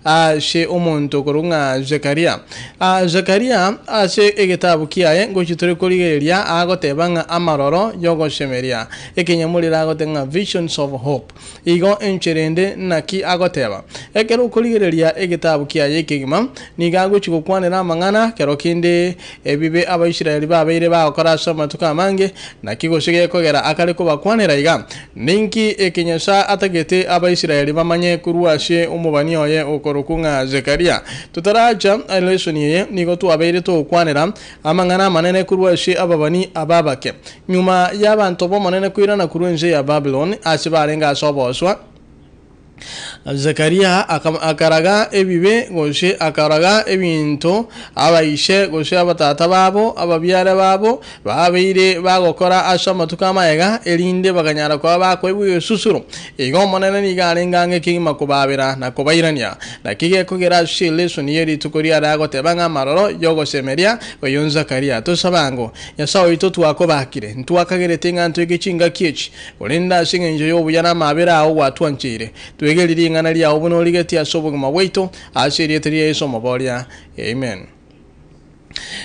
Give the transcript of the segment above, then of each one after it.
Ase omonto okorokwa ng'a Zekaria. Zekaria ase egetabu kiaye ngochia tore korigereria agoteba ng'a amaroro y'ogosemeria, ekenyamorero agoteba ng'a visions of hope. Igo enchera ende naki agoteba? Ekero okorigereria egetabu kiaye ekegima, nigo agochia gokwanera amang'ana kero kende ebibe Abaisraeli babeire bagokora ase amatuko amange, naki gose gekogera akare kobakwanera iga? Ninki eke Nyasae atagete Abaisraeli bamanye korwa ase omobani oye okorokwa ng'a Zekaria? Totaracha lesoni eye, nigo twabeire togokwanera amang'ana amanene korwa ase ababani aba abake. Nyuma y'abanto b'Omonene koirana korwa ense ya Babiloni ase barenge ase obooswa, Zekaria akaraga ebibe gose akaraga ebinto abaise gose abatata babo, ababiare babo, babeire bagokora ase amatuko amaega, erinde bakanyara koba bakoigwa egesusuro. Igo Omonene nigo arenge ang'e kegima kobaabera na kobairania. Naki gekogera ase elesoni ye rituko riare agoteba ng'a amaroro y'ogosemeria oyo Zakaria. Tosabe ango, Nyasae oito twakobakire, ntwakagerete ng'a ntoike chingaki echi, Korende ase engencho y'obuya na amaabera ao gwatwancheire, twegerie ring'ana riao buna origetie ase obogima bwaito, ase erieta ria Yeso Omoboria. Amen.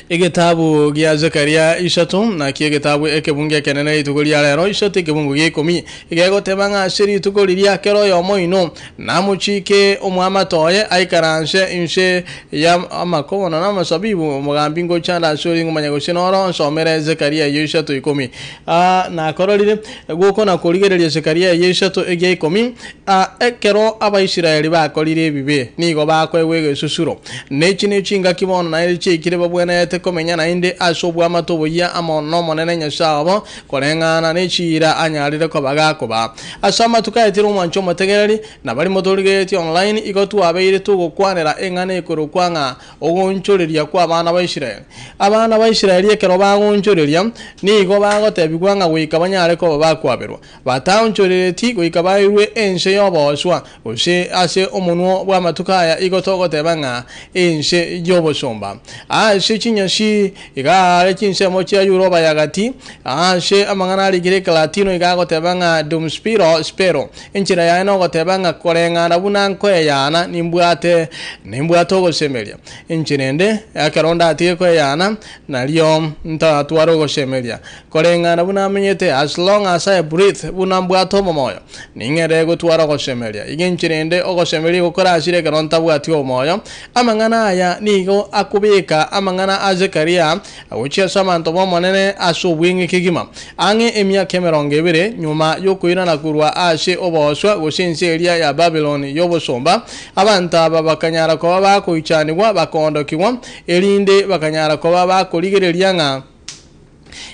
Egetabu gia Zekaria isato, nakio egetabu ekebungo ekenene rituko ria rero, isato ekebungo gia ikomi, egegoteba ng'a ase rituko riria kera oyomo oino namochike omwamate oye aikaranse inse ya amakobono na amasabibu, omogambi ngochande ase ore ngomanya gose noro nsomere Zekaria eyio isato ikomi. Aa, nakororire, gokona korigereria Zekaria eyio isato egia ikomi, Aa, ekero Abaisraeli bakorire ebibe, nigo bakoegwa egesusuro. Nechi nechingaki bono naende chiaikire babwenerete komenya naende ase oboamate oboyia amo n'Omonene Nyasae obo, koreng'ana ne chiira anyarire koba gakobaa. Ase amatuko aetire omwancho omotegereri, na baria motorigereretie online, igo twabeire togokwanera eng'ana ekorokwa ng'a Ogoonchoreria kw'abana ba Israeli. Abana ba Israeli ekero bagoonchoreria, nigo bagotebigwa ng'a goika banyare koba bakwaberwa. Bataonchorereti goika bairwe ense y'obooswa, gose ase omonwa bw'amatuko aya igo togoteba ng'a ense y'obosomba. Ase chinyasi iga are chinsemo chia Yuroba ya gati, ase amang'ana arikire Ekelatino iga agoteba ng'a dum spiro spero, Enchera yaye nogoteba ng'a koreng'ana buna nkoeyana nimbwate nimbwate ogosemeria. Enchera ende, ekero ndatige koeyana, nario ntatware ogosemeria. Koreng'ana buna amenyete, as long as I breathe, buna mbwate omomoyo, ning'erere gotwara ogosemeria. Iga enchera ende ogosemeria igo korasire ekero ntabwati omoyo. Amang'ana aya nigo akobeka amang'ana a Zekaria Gochia ase abanto b'Omonene ase obweng'e kegima, ang'e emiaka emerongo ebere nyuma y'okoirana korwa ase obooswa gose ense eria ya Babiloni y'obosomba, abanto aba bakanyara koba bakoichanigwa bakaondokigwa, erinde bakanyara koba bakorigereria ng'a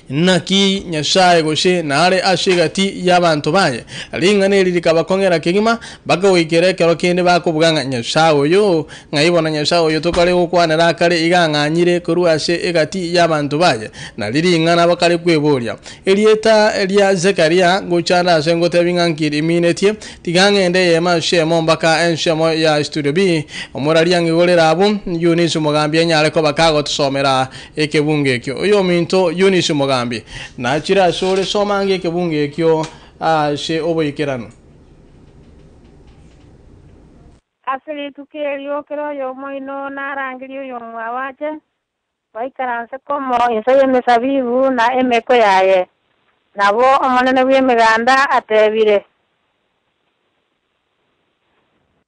naki Nyasae gose nare ase egati y'abanto baye. Ring'ana eri rikabakong'era kegima, bakagoikera ekero kende bakobuga ng'a Nyasae oyo Ng'ai bono Nyasae oyo tokare gokwanera akare iga ang'anyire korwa ase egati y'abanto baye? Nari ring'ana bakare kweboria. Erieta ria Zekaria ngochande ase ngotebi ng'a nki riminetie, tiga ng'ende eyemo ase eyemo mpaka ensemo ya Studio B, omoraria ang'igorere abwo, Eunice Mogambi anyare koba kagotosomera ekebungo ekio. Oyominto Eunice Mogambi, nachire asore, soma ange ekebungo ekio ase oboikeranu. Ase rituko erio kera oyomo oino narangerie oyomwabo ache, baikaranse komo inse y'emesabibu na emeko yaye. Nabo Omonene bw'Emeganda atebire.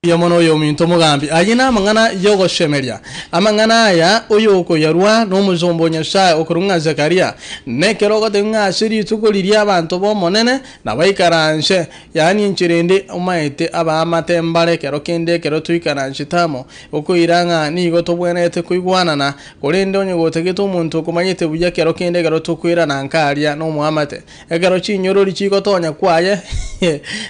Mbuya mono oyominto omogambi. Ayio namang'ana y'ogosemeria. Amang'ana aya oyokoyarua nomosomba o Nyasae okorokwa ng'a Zekaria. Nekero ogotebiwa ng'a ase rituko riria abanto b'Omonene nabaikaranse, Yaani enchera ende omaete abaamate mbare ekero kende ekero toikaransete amo, okoira ng'a nigo tobwenerete koigwanana, korende onye gotagete omonto okomanyete buya kero kende ekero tokoirana nka aria nomoamate. Ekero chinyorori chigotonya kwaye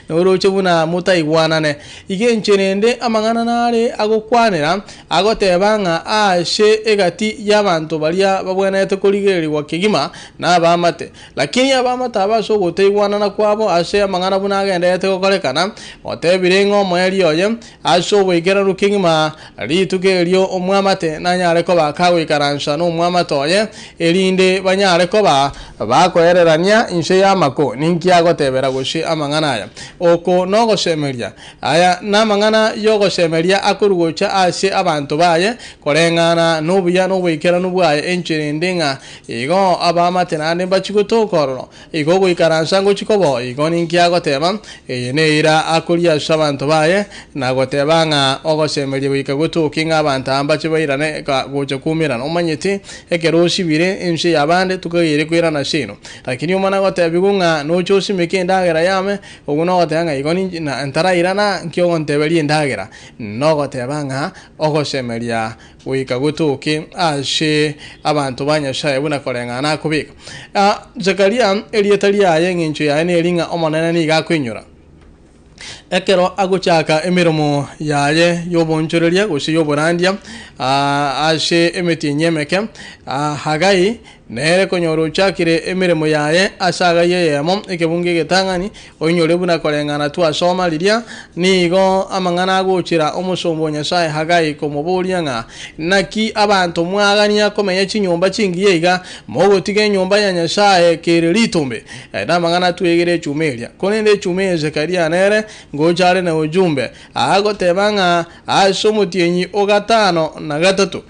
noroche buna motaigwanane. Iga enchera ende amang'ana nare agokwanera agoteba ng'a ase egati y'abanto baria babwenerete korigererigwa kegima nabaamate. Lakini abaamate aba ase ogotaigwanana kwabo ase amang'ana buna agendererete gokorekana, otebire ng'a omoerio oye ase oboikeranu kegima rituko erio omwamate nanyare koba kagoikaransa nomwamate oye, erinde banyare koba bakoererania inse y'amako. Ninki agotebera gose amang'ana aya? Oko nogosemeria. Aya namang'ana. Namang'ana y'ogosemeria akorwa gocha ase abanto baye, koreng'ana nobuya na oboikeranu bwaye, enchera ende ng'a igo abaamate naende mbachie gotoka ororo, igo ogoikaransa ngochia koba igo ninki agoteba, eye neira akoria ase abanto baye, na goteba ng'a ogosemeria goika gotoke ng'a abanto aba mbache bairane gocha koumerana. Omanyete ekero osibire ense y'abande tokageire koirana ase eno. Lakini omana gotebigwa ng'a noche osimeke endagera yame, Obwo nogoteba ng'a igo ninche na ntarairana, nki ogonteberia endagera? Nogoteba ng'a ogosemeria goika gotoke ase abanto ba Nyasae buna koreng'ana akobeka. Ah, Zekaria erieta riaye eng'encho yaye neri ng'a Omonene nigo akoinyora. Ekero agochaka emeremo yaye y'obonchoreria gose y'oborandia ah, ase emetienyi emeke, ah, Hagai Nere konyora ochakire emeremo yaye ase agai eyemo, ekebungo egetang'ani, oinyore buna koreng'ana twasoma riria, nigo amang'ana agochera omosomba o Nyasae Hagai komoboria ng'a, Naki abanto mwagania komenya chinyomba chingiya iga, mogotiga enyomba ya Nyasae kere ritombe? Aya namang'ana twegere echuma eria. Korende echuma eye Zekaria nere ngocha are na ojumbe, agoteba ng'a ase omotienyi o gatano na gatato,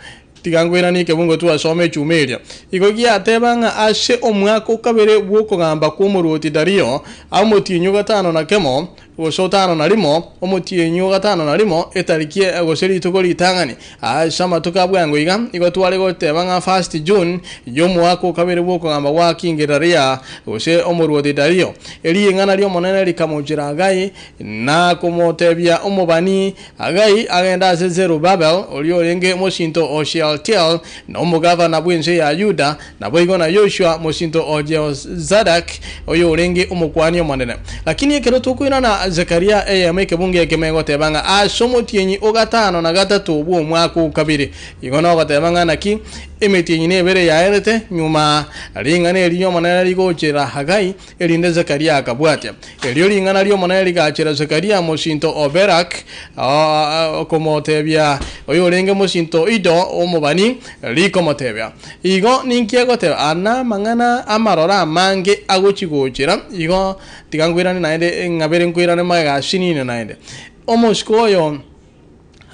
Tiga nkoiranie ekebungo twasoma echuma eria. Igo giateba ng'a ase omwaka o kabere bw'okogamba kw'omorwoti Dario, omotienyi o gatano na kemo, gose otano na rimo, omotienyi o gatano na rimo, etariki gose rituko ritang'ani, ase amatuko a bwango iga, igo tware goteba ng'a first June y'omwaka o kabere bw'okogamba gwa King Daria, gose omorwoti Dario. Ring'ana ri'Omonene rikamochera Hagai, na komotebia omobani Hagai agenda ase Zerubabel, oria orenge mosinto o Shealtiel, na omogavana bw'ense ya Yuda, naboigo na Yoshua, mosinto o Jehozadak, oyorenge Omokuani omonene. Lakini ekero tokoirana Zekaria eyemo ekebungo ekemo egoteba ng'a ase omotienyi o gatano na gatato bw'omwaka o kabere. Igo nogoteba ng'a naki emetienyi nebere yaerete nyuma ring'ana eri ri'Omonene rigochera Hagai, Erinde Zekaria akabwatia. Erio ring'ana ri'Omonene rigachera Zekaria, mosinto o Berak, okomotebia, oyorenge mosinto o Ido omobani, rikomotebia, Igo ninki egoteba? Aya namang'ana amaroro amange agochi-gochera, igo tiga nkoirane naende, ng'abere nkoirane magega asinini naende. Omosike oyo.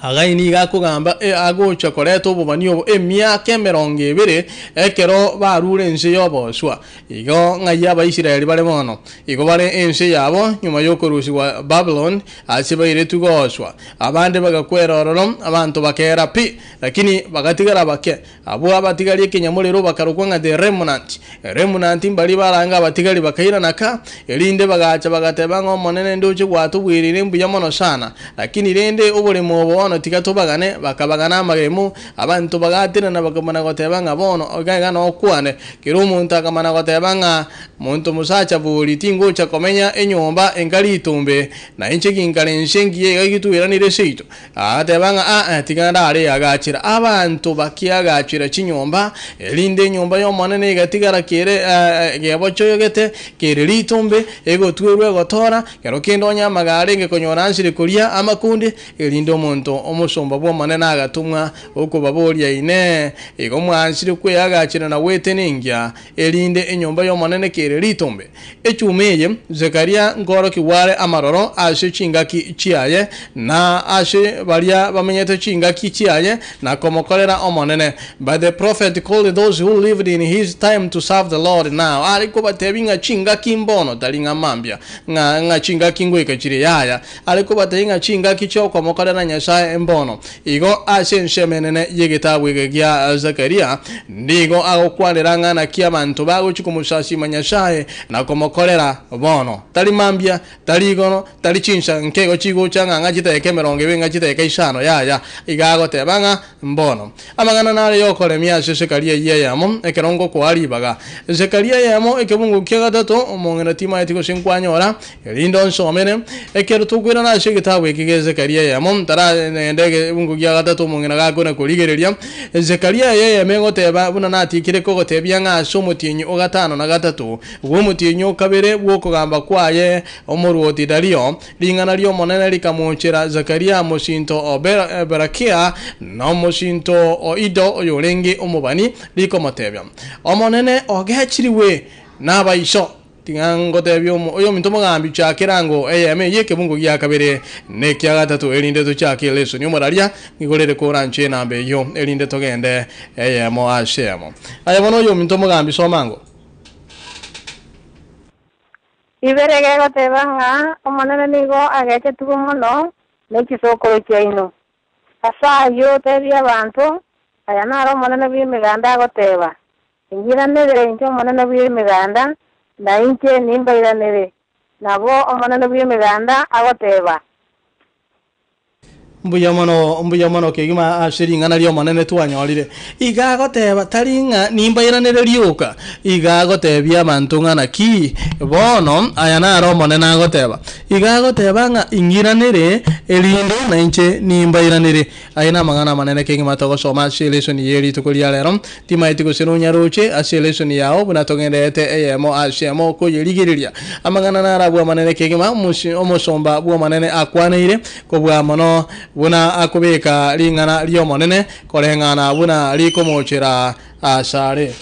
Hagai nigo akogamba agocha koreta obobani obo emiaka emerongo ebere ekero barure ense y'oboswa. Igo ng'ai Abaisraeli bare bono? Igo bare ense yabo nyuma y'okorusigwa Babuloni ase bairetwe gooswa. Abande bagakwera ororo, abanto bakeera pi, lakini bagatigara bake. Abwo abatigari ekenyamorero bakarokwa ng'a The Remnant. Remnant mbaria barange abatigari bakairana ka, erinde bagacha bagateba ng'a Omonene ndoche gwatobwereire mbuya mono sana, lakini rende oboremo obo bono tiga tobagane, bakabagana amaremo, abanto bagatenena bakamana goteba ng'a bono iga iga nokwane. Kera omonto akamana goteba ng'a monto mosacha bori tingocha komenya enyomba enga ritombe, na inche ginkare inse engiya iga gitweranire seito. Agateba ng'a aa, tiga ndare agachera abanto bakiagachera chinyomba, erinde enyomba y'Omonene egatigara kere gebochoyogete, kere ritombe, egotwerwa egotoora, kero kende onye amaga arenge konyora ansire koria amakundi, erinde omonto omosomba bw'Omonene agatomwa okobaboria, Inee! Igo mwansire kweagachera na gwetenenkia, erinde enyomba y'Omonene kere ritombe? Echuma eye Zekaria nkoorokigwa are amaroro ase chingaki chiaye, na ase baria bamenyete chingaki chiaye, na komokorera Omonene. But the prophet called those who lived in his time to serve the Lord now. Are kobatebia ng'a chingaki mbono, tari ng'a mambia, ng'a ng'a chingaki ngoika chire, yaya. Are kobatebia ng'a chingaki chi'okomokorera Nyasae mbono. Igo ase ensemo enene y'egetabu eke gia Zekaria, nigo agokwanera ng'a naki abanto bagochia komosasiima Nyasae na komokorera bono. Tari mambia, tari igoro, tari chinsa nkeigo chigocha ng'a ng'a chidakika emerongo ebere ng'a chidakika isano, yaya, iga agoteba ng'a mbono. Amang'ana nare y'okoremia ase Zekaria eyio eyemo, ekero ngokoa ribaga. Zekaria eyemo, ekebungo kia gatato, omong'ina timaeti gose nkwanyora, Erinde onsomere, ekero tokoirana ase egetabu eke gia Zekaria eyemo, ntaragenda egebungo gia gatato omong'ina gakona korigereria. Zekaria eye eyemo egoteba buna natikire kogotebia ng'a ase omotienyi o gatano na gatato bw'omotienyi o kabere bw'okogamba kwaye omorwoti Dario, ring'ana ri'Omonene rikamochera Zekaria mosinto o Berakia, na omosinto o Ido oyorenge omobani, rikomotebia, Omonene ogechirigwe nabaiso. Tiga ngotebie omo, oyominto omogambi, chakera ango eyemo eyio ekebungo gia kabere na ekia gatato, erinde tochake elesoni. Omoraria, ng'igorere koranche enamba eyio, erinde togende eyemo ase eyemo. Aye bono oyominto omogambi, soma ango. Ibere gegoteba ng'a Omonene nigo agechetigwe mono ne chisokoro chiaino. Ase ayio tebia abanto, Aya naro Omonene bw'Emeganda agoteba, Inyiranere inche Omonene bw'Emeganda, na inche nimbairanere. Nabo Omonene bw'Emeganda agoteba. Mbuya mono, mbuya mono kegima ase ring'ana ri'Omonene twanyorire. Iga agoteba, tari ng'a nimbairanere rioka, iga agotebia abanto ng'a naki bono aya naro Omonene agoteba. Iga agoteba ng'a ing'iranere, erinde nainche nimbairanere. Aya namang'ana amanene kegima togosoma ase elesoni ye rituko ria rero. Timaeti gose nonyaroche ase elesoni yao buna togendererete eyemo ase emo koyerigereria. Amang'ana narabwo amanene kegima omosomba bw'Omonene akwaneire, kobua mono buna akobeka ring'ana ri'Omonene koreng'ana buna rikomochera asare.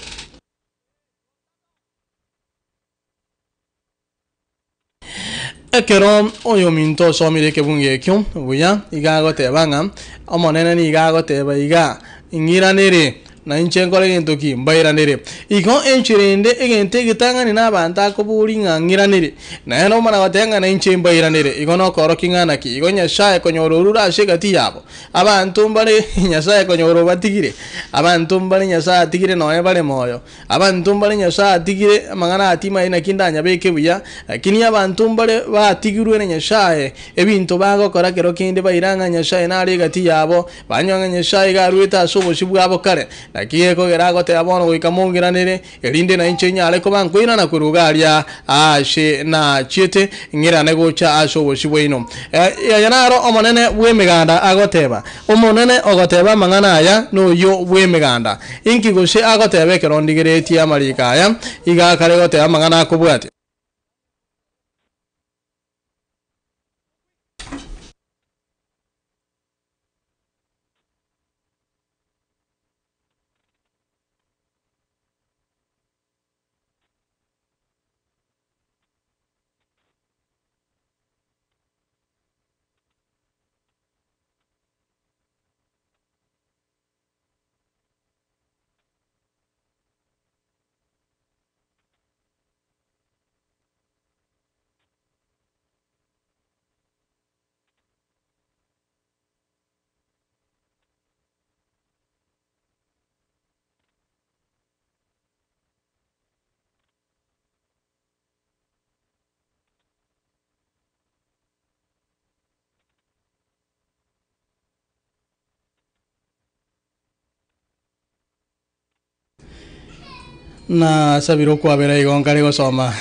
Ekero oyominto osomire ekebungo ekio buya, iga agoteba ng'a Omonene nigo agoteba iga, Ing'iranere, na inche nkore gento ki? Mbairanere. Igo enchera ende egento egetang'ani na abanto akoboria ng'a ng'iranere, naende omana goteba ng'a nainche mbairanere. Igo nokorokia ng'a naki? Igo Nyasae konyora orure ase egati yabo. Abanto mbare Nyasae konyora obatigire, abanto mbare Nyasae atigire nonya bare moyo. Abanto mbare Nyasae atigire amang'ana atima aye naki ndanyabeke buya, lakini abanto mbare batigirwe na Nyasae, ebinto bagokora kero kende baira ng'a Nyasae nare egati yabo, banyora ng'a Nyasae iga aruete ase obosio bwabo kare. Naki gekogera agoteba bono goika mongiranere, erinde nainche nyare koba nkoirana korwa iga aria aase nachiete, ng'irane gocha ase obosio bwaino. Aya naro Omonene bw'Emeganda agoteba, Omonene ogoteba amang'ana aya noyio bw'Emeganda. Inki gose agoteba ekero ndigeretie amariiko aya, iga akare goteba amang'ana akobwatia? Nasabire okwabera igo nkare gosoma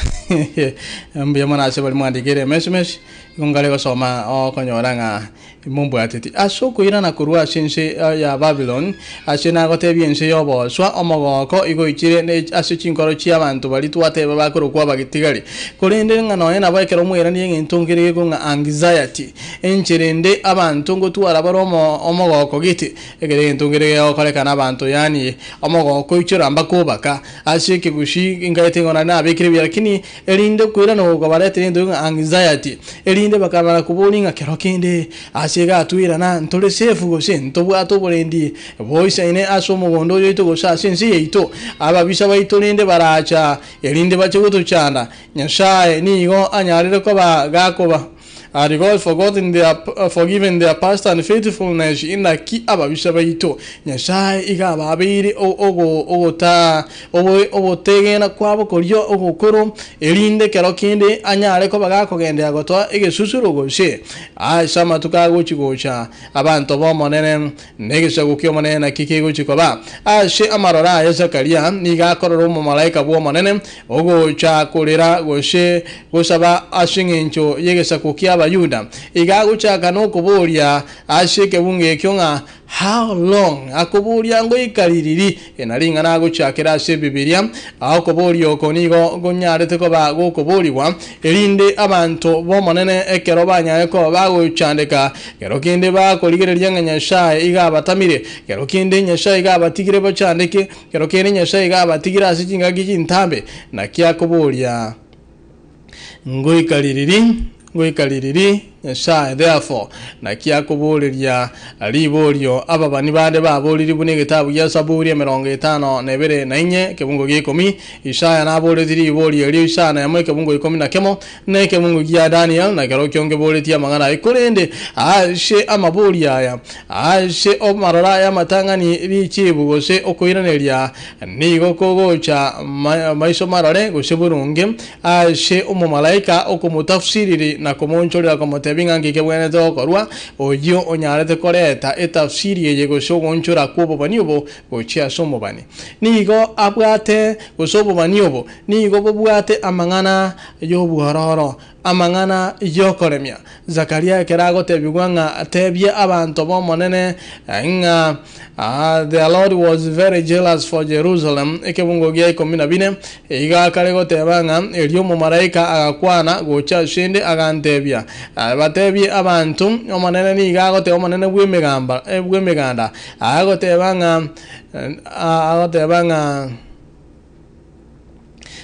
mbuya mono ase baria mwandikeire emesmesi, igo nkare gosoma okonyora ng'a mombwateti. Ase okoirana korwa ase ense ya Babylon, ase nagotebia ense y'obooswa, omogooko igo oichire ne ase chinkoro chi'abanto baria twateba bakorokwa abagitigari. Korende ng'a nonya nabo ekero mwairanirie egento nkere gekong'a anxiety, enchera ende abanto ngotwara bare omo omogooko gete, Ekero egento nkere gegokorekana abanto yaani omogooko oichora mpaka obaka ase ekegusii nkaete ng'a nari nabekire buya lakini erinde okoirana oko kobaretera egento ng'a anxiety erinde bakamanya koboria ng'a kero kende ase iga twairana ntore safe gose ntobwate oborendi boisaine ase omogondo oyo oito gose ase ense yaito ababisa baito rende baracha erinde bache gotochanda Nyasaye nigo anyarire koba gakoba. Had God forgotten their, forgiven their past unfaithfulness? Inaki ababisa baito Nyasae iga ababeire ogotaa ogotegena kwabo koria ogokoro, erinde kero kende anyare koba gakogenderera gotoa egesusuro gose ase amatuko agochi gocha abanto b'Omonene Negesaku ki'Omonene naki kegochia koba? Ase amaroro aye Zakaria nigo akorora omomalaika bw'Omonene ogocha korera gose gosaba ase engencho y'egesaku ki'Abayuda. Iga agochaka nokoboria ase ekebungo ekio ng'a How long? Akoboria ngoika ririri? Eri nari ring'ana agochakera ase Ebibilia. Okoboria oko nigo konyarete koba gokoborigwa, erinde abanto b'Omonene ekero banyare koba bagochandeka, ekero kende bakorigereria ng'a Nyasae iga abatamire, ekero kende Nyasae iga abatigire bachandeke, ekero kende Nyasae iga abatigire ase chingaki chintambe. Naki akoboria? Ngoika ririri, ngoika ririri, Nyasae, therefore, naki akoboreria riborio ababani bande baboriri buna egetabu gia Saburi 54 na inye ekebungo gia ikomi, Isaya naboreti riborio erio Isaya na emo ekebungo ikomi na kemo, na ekebungo gia Daniel na kerokio nkeboretie amang'ana aye. Korende ase amaborio aya, ase amarora y'amatang'ani richibu gose okoiraneria nigo kogocha maiso marore gose boronge, Ase omomalaika okomotafsiriri na komoonchorera komotebia ng'a nki kebwenerete gokorwa, oyio onyarete koreta etafsiri eye gose ogoonchora kw'obobani obo gochia ase omobani. Nigo abwate, gose obobani obo nigo bobwate amang'ana y'obwororo, amang'ana y'okoremia. Zakaria ekero agotebigwa ng'a tebia abanto b'Omonene ng'a The Lord was very jealous for Jerusalem, ekebungo gia ikomi na bine, iga akare goteba ng'a erio omomalaika agakwana gocha asende agantebia, Batebie abanto, Omonene nigo agoteba Omonene bw'emegamba bw'emeganda, agoteba ng'a agoteba ng'a.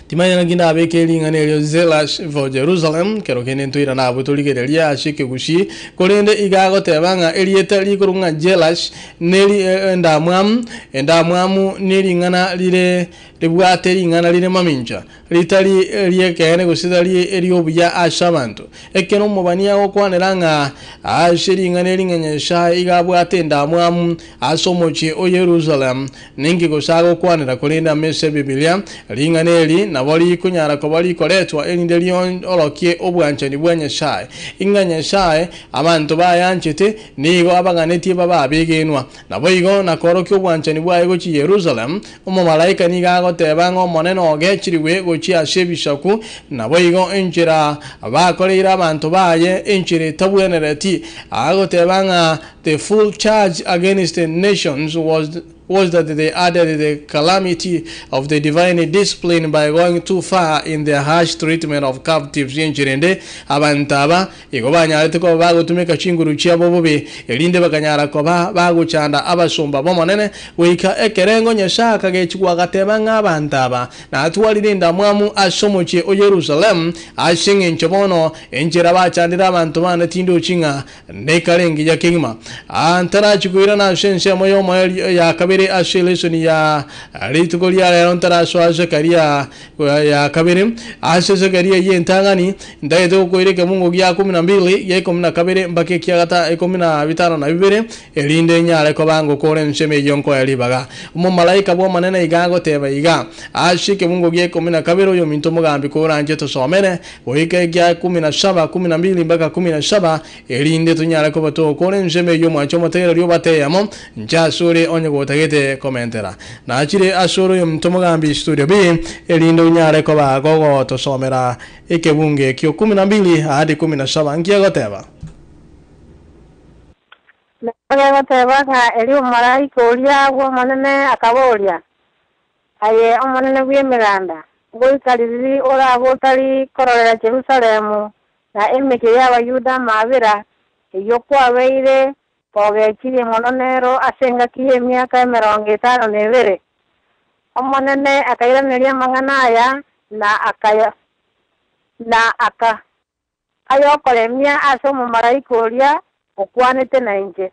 Timanya naki ndabeke ring'ana erio zealous for Jerusalem, kero kende ntoirane abwo torigererie ase ekegusii, korende iga agoteba ng'a erieta rikorokwa ng'a jealous neri endamwamu, endamwamu nering'ana rire ribwate ring'ana rire mamincha, ritari ri'ekeene gose ritari eriobuya ase abanto. Ekero omobani agokwanera ng'a ase ring'ana eri ng'a Nyasae iga abwate endamwamu ase omochie o Yerusalemu, Ninki gose agokwanera korende amaiso 'Ebibilia, ring'ana eri nabo rikonyara koba rikoretwa erinde riorokie obwanchani bwa Nyasae, ing'a Nyasae abanto bayanchete nigo abaganetie babe abegenwa. Naboigo nakoorokia obwanchani bwaye gochia Yerusalemu, omomalaika nigo agoteba ng'a Omonene ogechirigwe gochia ase ebisaku, naboigo enchera bakoreire abanto baye enchera etabwenereti, agoteba ng'a The full charge against the nations was was that they added the calamity of the divine discipline by going too far in their harsh treatment of captives. Enchera ende, abanto aba igo banyarete koba bagotumeka chinguru chiabo bobe, erinde bakanyara koba bagochanda abasomba b'Omonene, goika ekerengo Nyasae akagechigwa agateba ng'a abanto aba natwarire endamwamu ase omochie o Yerusalemu, ase engencho bono enchera bachandire abanto bane tindochi ng'a Nekare engiya kegima. Aa ntarachia koirana ase ensemo y'omoerio ya kabere ase elesoni ya rituko ria rero ntarasoa Zekaria ya kabere. Ase Zekaria eyio entang'ani, ntagete gokoira ekebungo gia kumi na mbili, gia ikomi na kabere mpaka ekia gata ikomi na bitano na bibere, erinde nyare koba ngokora ensemo eyio nkoe ribaga. Omomalaika bw'Omonene iga agoteba iga, Ase ekebungo gia ikomi na kabere oyominto omogambi koranche tosomere, Goika ekia kumi na saba, kumi na mbili mpaka kumi na saba, erinde tonyare koba togokora ensemo eyio omwanche omotegereri obate eyemo, inche asore onye gotagete komentera. Nachire asore oyominto omogambi studio B, erinde onyare koba gogotosomera ekebungo ekio kumi na mbili hadi kumi na saba. Nki egoteba? Nabo egoteba ng'a erio omomalaika oria bw'Omonene akaboria, Aye Omonene bw'Emeganda, ngoika ririri orabe otari kororera Yerusalemu na emechie y'Abayuda amaabera, eyio kwabeire kogechirie mono nero ase engaki y'emiaka emerongo etano na ebere? Omonene akairaneria amang'ana aya na akaya na aka. Ayokoremia ase omomalaika oria okwanete nainche.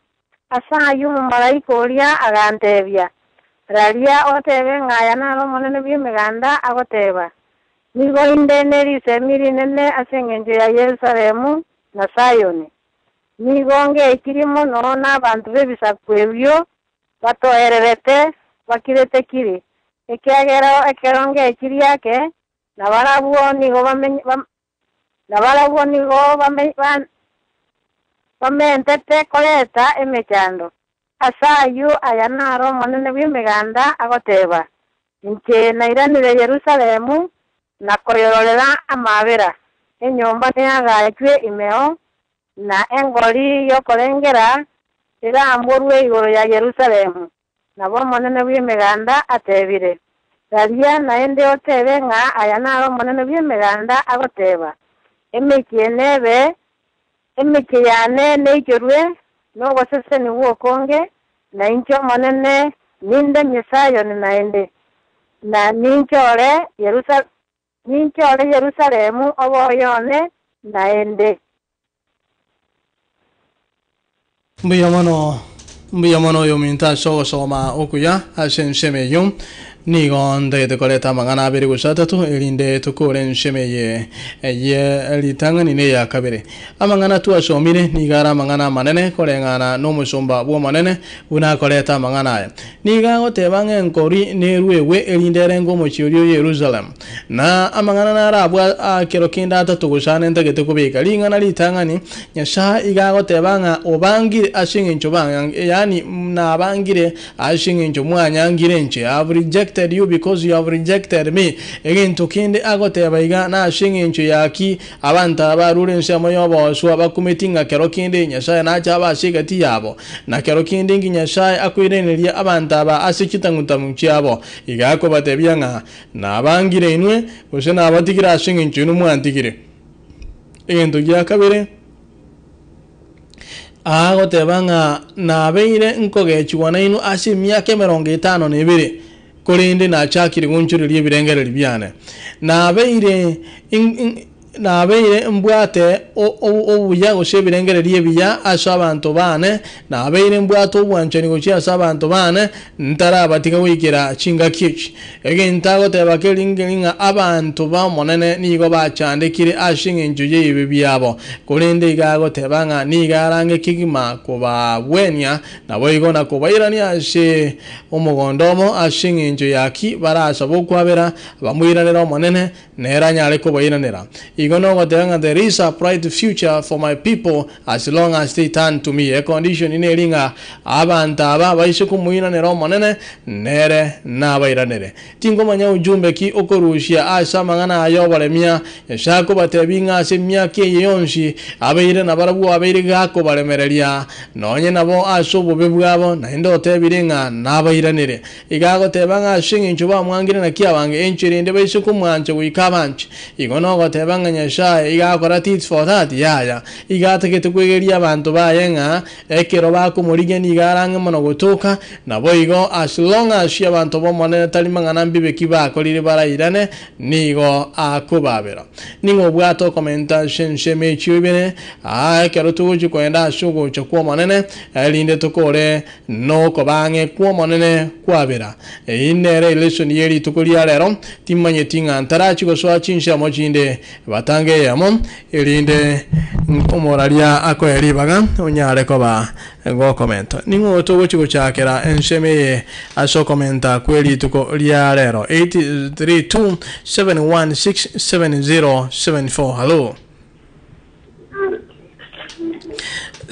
Ase ayio omomalaika oria agantebia, Raria otebe ng'a aya naro Omonene bw'Emeganda agoteba, Nigo inde ne risemi rinene ase engencho ya Yerusalemu na Sayoni. Nigo ngeikirie mono nabanto b'ebisaku ebio batoererete bakirete-kiri, ekiagera ekero ngechirie ake, nabarabwo nigo Na barabwo nigo bamentete koreta emechando. Ase ayio aya naro Omonene bw'Emeganda agoteba, Inche nairanire Yerusalemu na koyororera amaabera, enyomba neagachwe imeo, na engori y'okorengera eramborwe igoro ya Yerusalemu. Nabo Omonene bw'Emeganda atebire. Raria naende otebe ng'a aya naro Omonene bw'Emeganda agoteba, Emechie nebe, emechie yane neichorwe nogosesenigwa okonge, na inche Omonene nindemie Sayoni naende, na ninchore. Ninchore Yerusalemu obe oyone naende. Mbuya mono, mbuya mono oyominto ase ogosoma okuya ase ensemo eyio. Nigo ntagete koreta amang'ana abere gose atato erinde tokore ensemo eye ye ritang'ani na eya kabere. Amang'ana twasomire nigo are amang'ana amanene koreng'ana na omosomba bw'Omonene buna akoreta amang'ana aya. Nigo agoteba ng'a enkori nerwegwe erinde erenge omochie oria o Yerusalemu. Na amang'ana naro abwo a kero kende atato gose ane ntagete kobeka. Ring'ana ritang'ani, Nyasae iga agoteba ng'a obangire ase eng'encho yaani nabangire ase eng'encho mwanyangire inche, I have rejected you because you have rejected me. Egento kende agoteba iga nase eng'encho yaki abanto aba barure ensemo y'obooswa bakumeti ng'a kero kende Nyasae nache abe ase egati yabo, na kero kende inki Nyasae akoiraneria abanto aba ase chitang'utang'u chiabo. Iga akobatebia ng'a Nabangire inwe, gose nabatigire ase engencho inwe mwantigire. Egento gia kabere, agoteba ng'a nabeire nkogechigwa nainwe ase emiaka emerongo etano na ebere, korende nachakire gonchoreria ebirengererio biane. Nabeire Nabeire mbwate obuya gose ebirengererio ebiya ase abanto baane, nabeire mbwate obwanchani gochia ase abanto baane, ntarabatiga goikera chingaki echi. Egento agoteba keri nkeri ng'a abanto ba Omonene nigo bachandekire ase engencho y'ebibe biabo, korende iga agoteba ng'a nigo arange kegima kobagwenia, naboigo na kobairania ase omogondo obo ase engencho ya ki barasabe okwabera, bamoiranere Omonene, Nere anyare kobairanera. Igo nogoteba ng'a there is a bright future for my people as long as they turn to me. Econdition neri ng'a abanto aba baise komoiranera Omonene, nere nabairanere. Tinkomanya ujumbe ki okorusia ase amang'ana aya oboremia. Nyasae akobatebia ng'a ase emiaka eye yonsi abeire nabarabwo abeire gakobaremereria, nonye nabo ase obobe bwabo, naende otebire ng'a nabairanere. Iga agoteba ng'a ase engencho bamwangire naki abange enchera ende baise komwancha goika abanche. Igo nogoteba ng'a Nyasae iga akora tit for tat? Yaya. Iga atagete kwegeria abanto baye ng'a ekero bakomorigia nigo arang'e mono gotoka, naboigo as long as abanto b'Omonene tari mang'ana mbibe ki bakorire barairane, nigo akobabera. Ning'o obwate okomenta ase ensemo echio ibere? Aa ekero togochia koenda ase ogocha kw'Omonene, erinde tokore Nokoba ang'e kw'Omonene kwabera. Eyio nere elesoni ye rituko ria rero, timanyeti ng'a ntarachi gosoa chinsemo chinde, batange eyemo, erinde omoraria akoe ribaga onyare koba gokomenta. Ning'o togochi gochakera ensemo eye ase okomenta kwe rituko ria rero? 832 716 7074 Hallo.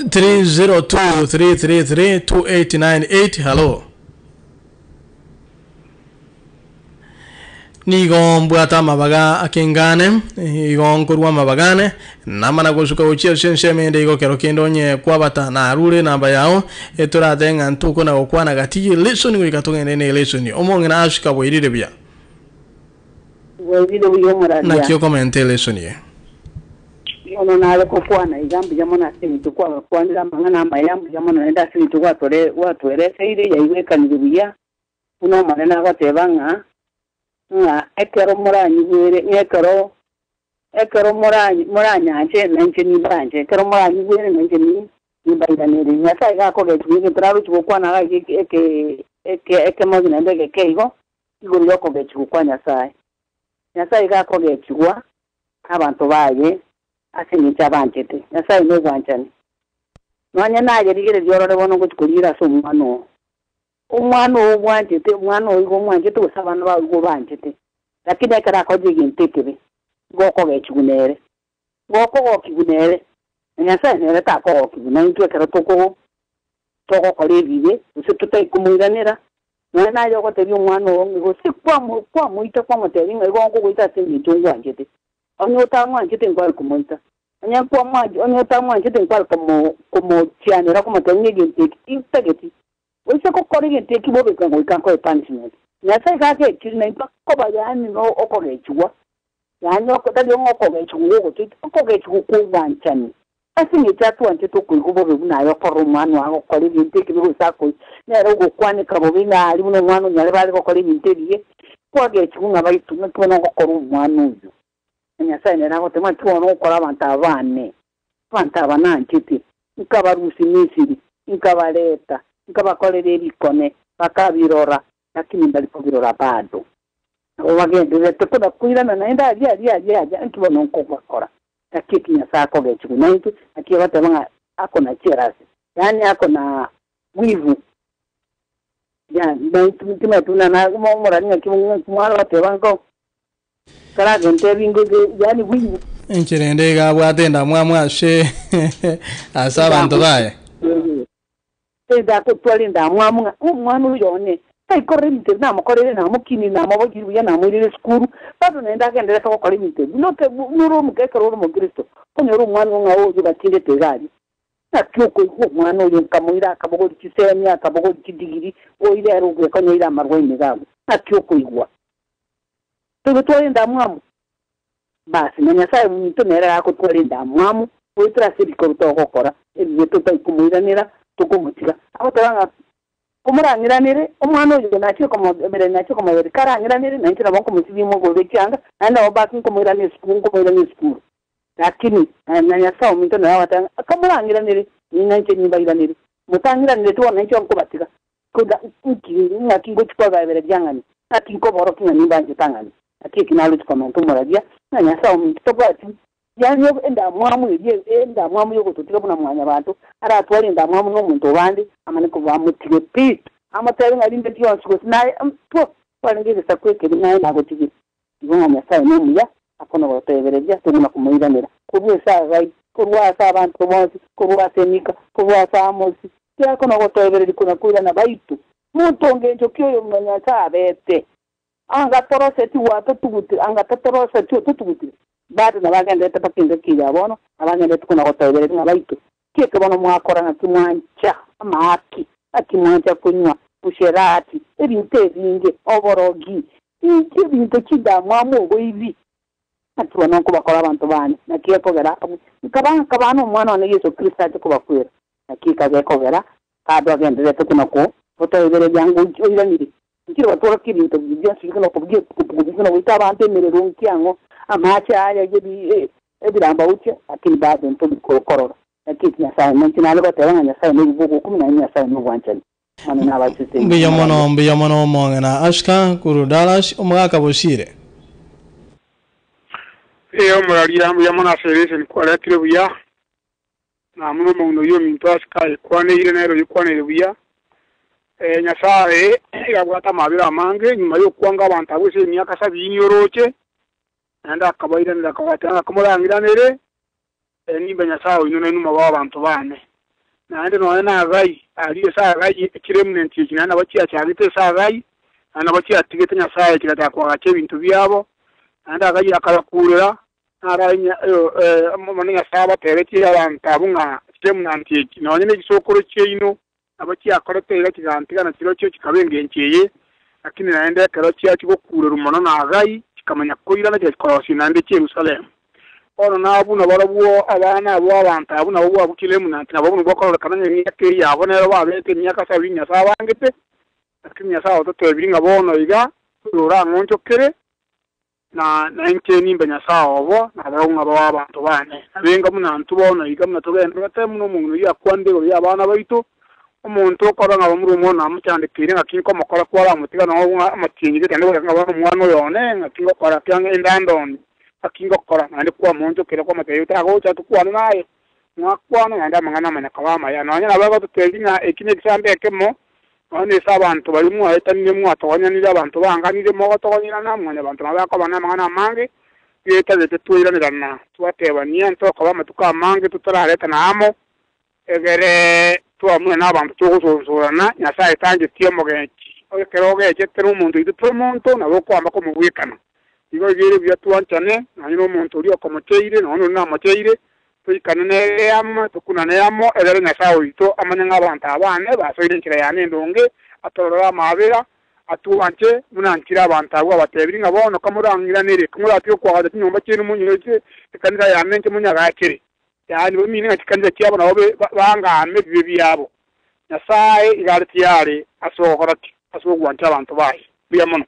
302-333-2898 Hello. Nigo mbwate amabaga akengane, igo nkorwa amabaga ane, namana gosuka gochia ase ensemo ende igo kero kende onye kwabata narure enamba yao, etorate ng'a ntokona gokwana gati ye lesson goika togende ne lesson. Omong'ina asuka bwairire buya. Bwairire buya omoraria. Naki okomenta elesson eye? Bono nare gokwana iga, mbuya mono ase engencho kwagakwanire amang'ana amaya, mbuya mono naende ase engencho gwatore gwatwereseire, yaigwekanire buya, buna Omonene agoteba ng'a, ng'a ekero moranyigwere, ng'a ekero ekero moranyi moranyanche, nainche nimbanche, ekero moranyigwere, nainche ni nimbairanere. Nyasae iga akogechigwa egento narochi gokwana iga eke eke eke ekemogi naende egeke igo, igoro y'okogechigwa kwa Nyasae. Nyasae iga akogechigwa nabanto baye ase engencho abanchete. Nyasae nobwanchani. Nonya naye rigereria orore bono ngochia korigira ase omwana oo. Omwana oo obwanchete, omwana oo igo omwanchete gose abana bao igo obanchete. Lakini ekero akorire egento ekebe, igo okogechigwa nere. Igo okogokigwa nere, na Nyasae nere takogokigwa naintwe ekero toko togokora ebibe, gose totari komoiranera, Nonya naye ogotebia omwana oo ng'a gose kwamoita kwamotebia ng'a igo nkogoita ase engencho ngwanchete. Onye otamwanchete nkware komoita. Onye onye otamwanchete nkware komochianera komotebia ng'a egento eki tintageti. Oise gokora egento eki bobe goika nkoe punishment. Nyasae iga agechire naintwe akoba yaani no okogechigwa, yaani tari ng'a okogechigwa gogotoita, okogechigwa kwa obwanchani. Ase engencho atwanchete okoigwa bobe buna aye okorora omwana oo agokora ebinto ekibe gose akoi, nere ogokwaneka bobe ng'a aria buna omwana onyare bare gokora ebinto ebibe. Kwagechigwa ng'a baitu ng'aki bono ogokora omwana oyo. Na Nyasae nere agoteba, Ng'aki bono ogokora abanto aba baane, abanto aba nanchete, nkabarusia Misiri, nkabareta, nkabakorera ebikone, bakabirora, lakini mbari kobirora bado. Nabo bagendererete kona-koirana naende aria aria aria aria, nki bono nkobakora? Naki eki Nyasae akogechigwa naintwe, naki agoteba ng'a ako na jealousy, yaani ako na wivu. Ya, naintwe timanyeti buna na omorani ng'aki ng'aki mwaroteba nko karagente ebingo yaani wivu. Enchera ende iga abwate endamwamu ase ase abanto baye. Ndakotwara endamwamu ng'a omwana oyo one taikorera ebinto ebi namokorere namokini namobogiri buya namoirere esukuru bado naende agenderete gokora ebinto ebi note nore omokekero ore omokristo onyore omwana ng'a oyo batindete iga aria naki okoigwa omwana oyo nkamoira akabogori chisemi akabogori chidigiri oire ere ogwekonyoire amarwaine gago naki okoigwa tobe tware endamwamu basi na Nyasaye ominto nere agotwara endamwamu goetera ase ebikoro togokora ebibe totari tokomotiga agoteba ng'a omorang'iranere omwana oyo nachire komobere nachire komobere karang'iranere nainche nabo nkomosibia mogore ekianga naende nabo baki nkomoirana esukuru nkomoirana esukuru lakini na Nyasaye ominto nere agoteba ng'a kamorang'iranere ninanche nimbairanere motang'iranere tibono nainche nkobatiga koda nki ng'aki ngochi kwababere riang'ani ng'aki nkoboroki ng'a nimbanchete ang'ani naki eki narochi komenta omoraria na Nyasaye ominto tobwati yaani endamwamu eria endamwamu yogototiga buna mwanyabanto aratware endamwamu na omonto obande amane kobamotige pi amotebe ng'a rinde rionsi gose naye po kwarenge egesaku ekeri naye nagotigire igo ng'a Nyasaye na omuya akono gotebereria toguna komoiranera korwa ase agai korwa ase abanto bonsi korwa ase emika korwa ase amosi tiakono gotebereria kona koirana baitu monto ngencho ki oyo muna Nyasaye abete anga toroseti gwatotugutire anga totoroseti ototugutire bado nabagendete mpaka engaki ya bono nabagendete kona gotebereria ng'a baitu kieke bono mwakora ng'aki mwancha amaaki ng'aki mwancha konywa usherati ebinto ebinge oborogi inki ebinto chindamwamu oboibi naki bono nkobakora abanto bane naki ekogera nkaba nkabana omwana one Yesu Kristo ache kobakwera naki ekagekogera kado agenderete kuna ko gotebereria ngo oiranire nkire batwara ebinto bionsi bikona kubigina goita abantu emerero nkiang'o amache aya yebi ebiramba uche lakini bado ntobikokorora naki eki Nyasaye nanchi nare goteba ng'a Nyasaye nobubogo kumi na Nyasaye nobwanchani mano nabachete. Mbuya mono omong'ina Ashka kuru Dallas omogaka bosire. Ee omoraria mbuya mono ase ereseni kwaretire buya namuno omong'ina oyio ominto asika ekwaneire nere oyokwaneire buya Nyasaye igabwate amabere amange nyuma yokwanga abantu abo ase emiaka 70 oroche naende akabairanera akabatera akamorang'iranere nimba Nyasaye oino nainwe mwaba abanto bane naende nonya na agai aria ase agai ekiremunenti eki naende nabo chiachagete ase agai naende nabo chiatigete Nyasaye chigataka kwagacha ebinto biabo naende agai akabakurera nara mono Nyasaye abatebetie abanto abo ng'a kiremunanti eki nonya na egisokoro chiaino nabo chiakorete iga chigantigana chirochio chikaba engencho eye lakini naende ekero chiachi gokurerwa mono na agai chikamanya koirana chikorosia naende Jerusalem bono nabuna barabwo abana abo abantu abo nabo bwabukire emunanti nabo buno bwakororekana ng'a emiaka eye yabo nero babete emiaka 70 Nyasaye abangete lakini Nyasaye ototebiri ng'a bono iga orang'onchokere na nainche nimbe Nyasaye obo nabarabwo ng'a babe abanto bane nabenga buna ntwe bono iga buna togenderete muno omong'ina oyio akwande igoro ya abana baito omonto okora ng'a bamura omwana amochandekeire ng'aki nkomokora kwaramotiga nabo ng'a amatienyi gete naende ng'a bono omwana oyo one ng'aki ngokora kiang'a endandoni ng'aki ngokora naende kwamonchokera kwamotebia otagocha tokwane naye mwakwana naende amang'ana amanya kaba amaya nonya nabo egototebia ng'a eki na ekisambe ekemo nonya ase abanto baria mwaetanire mwatogonyanire abanto banganire mogotogonyerana mwanya abanto nabo bakoba na amang'ana amange getagete twairanirana twatebania ntokoba amatuko amange totararetana amo egere twamuna na abanto togosonsorana Nyasaye tangetie omogenchi ekero ogechete na omonto oito tore omonto nabo okwamba komobwekana igo igere buya twanchane nonya na omonto oria okomocheire nonya oria namocheire toikane nere amo tokunane amo egere Nyasaye oito amanye ng'a abanto abane basoire enchera yane endonge atorore amabera atwanche buna nchire abanto abwo abatebiri ng'a bono kamorang'iranere kamoratiga okwagacha chinyomba chienu monyoche ekanisa yane inche monyagachere yaani bamine ng'a chikanisa chiabo nabo bangame ebibe biabo Nyasaye igare tiyare ase ogokora ki ase ogwancha abanto baye buya mono.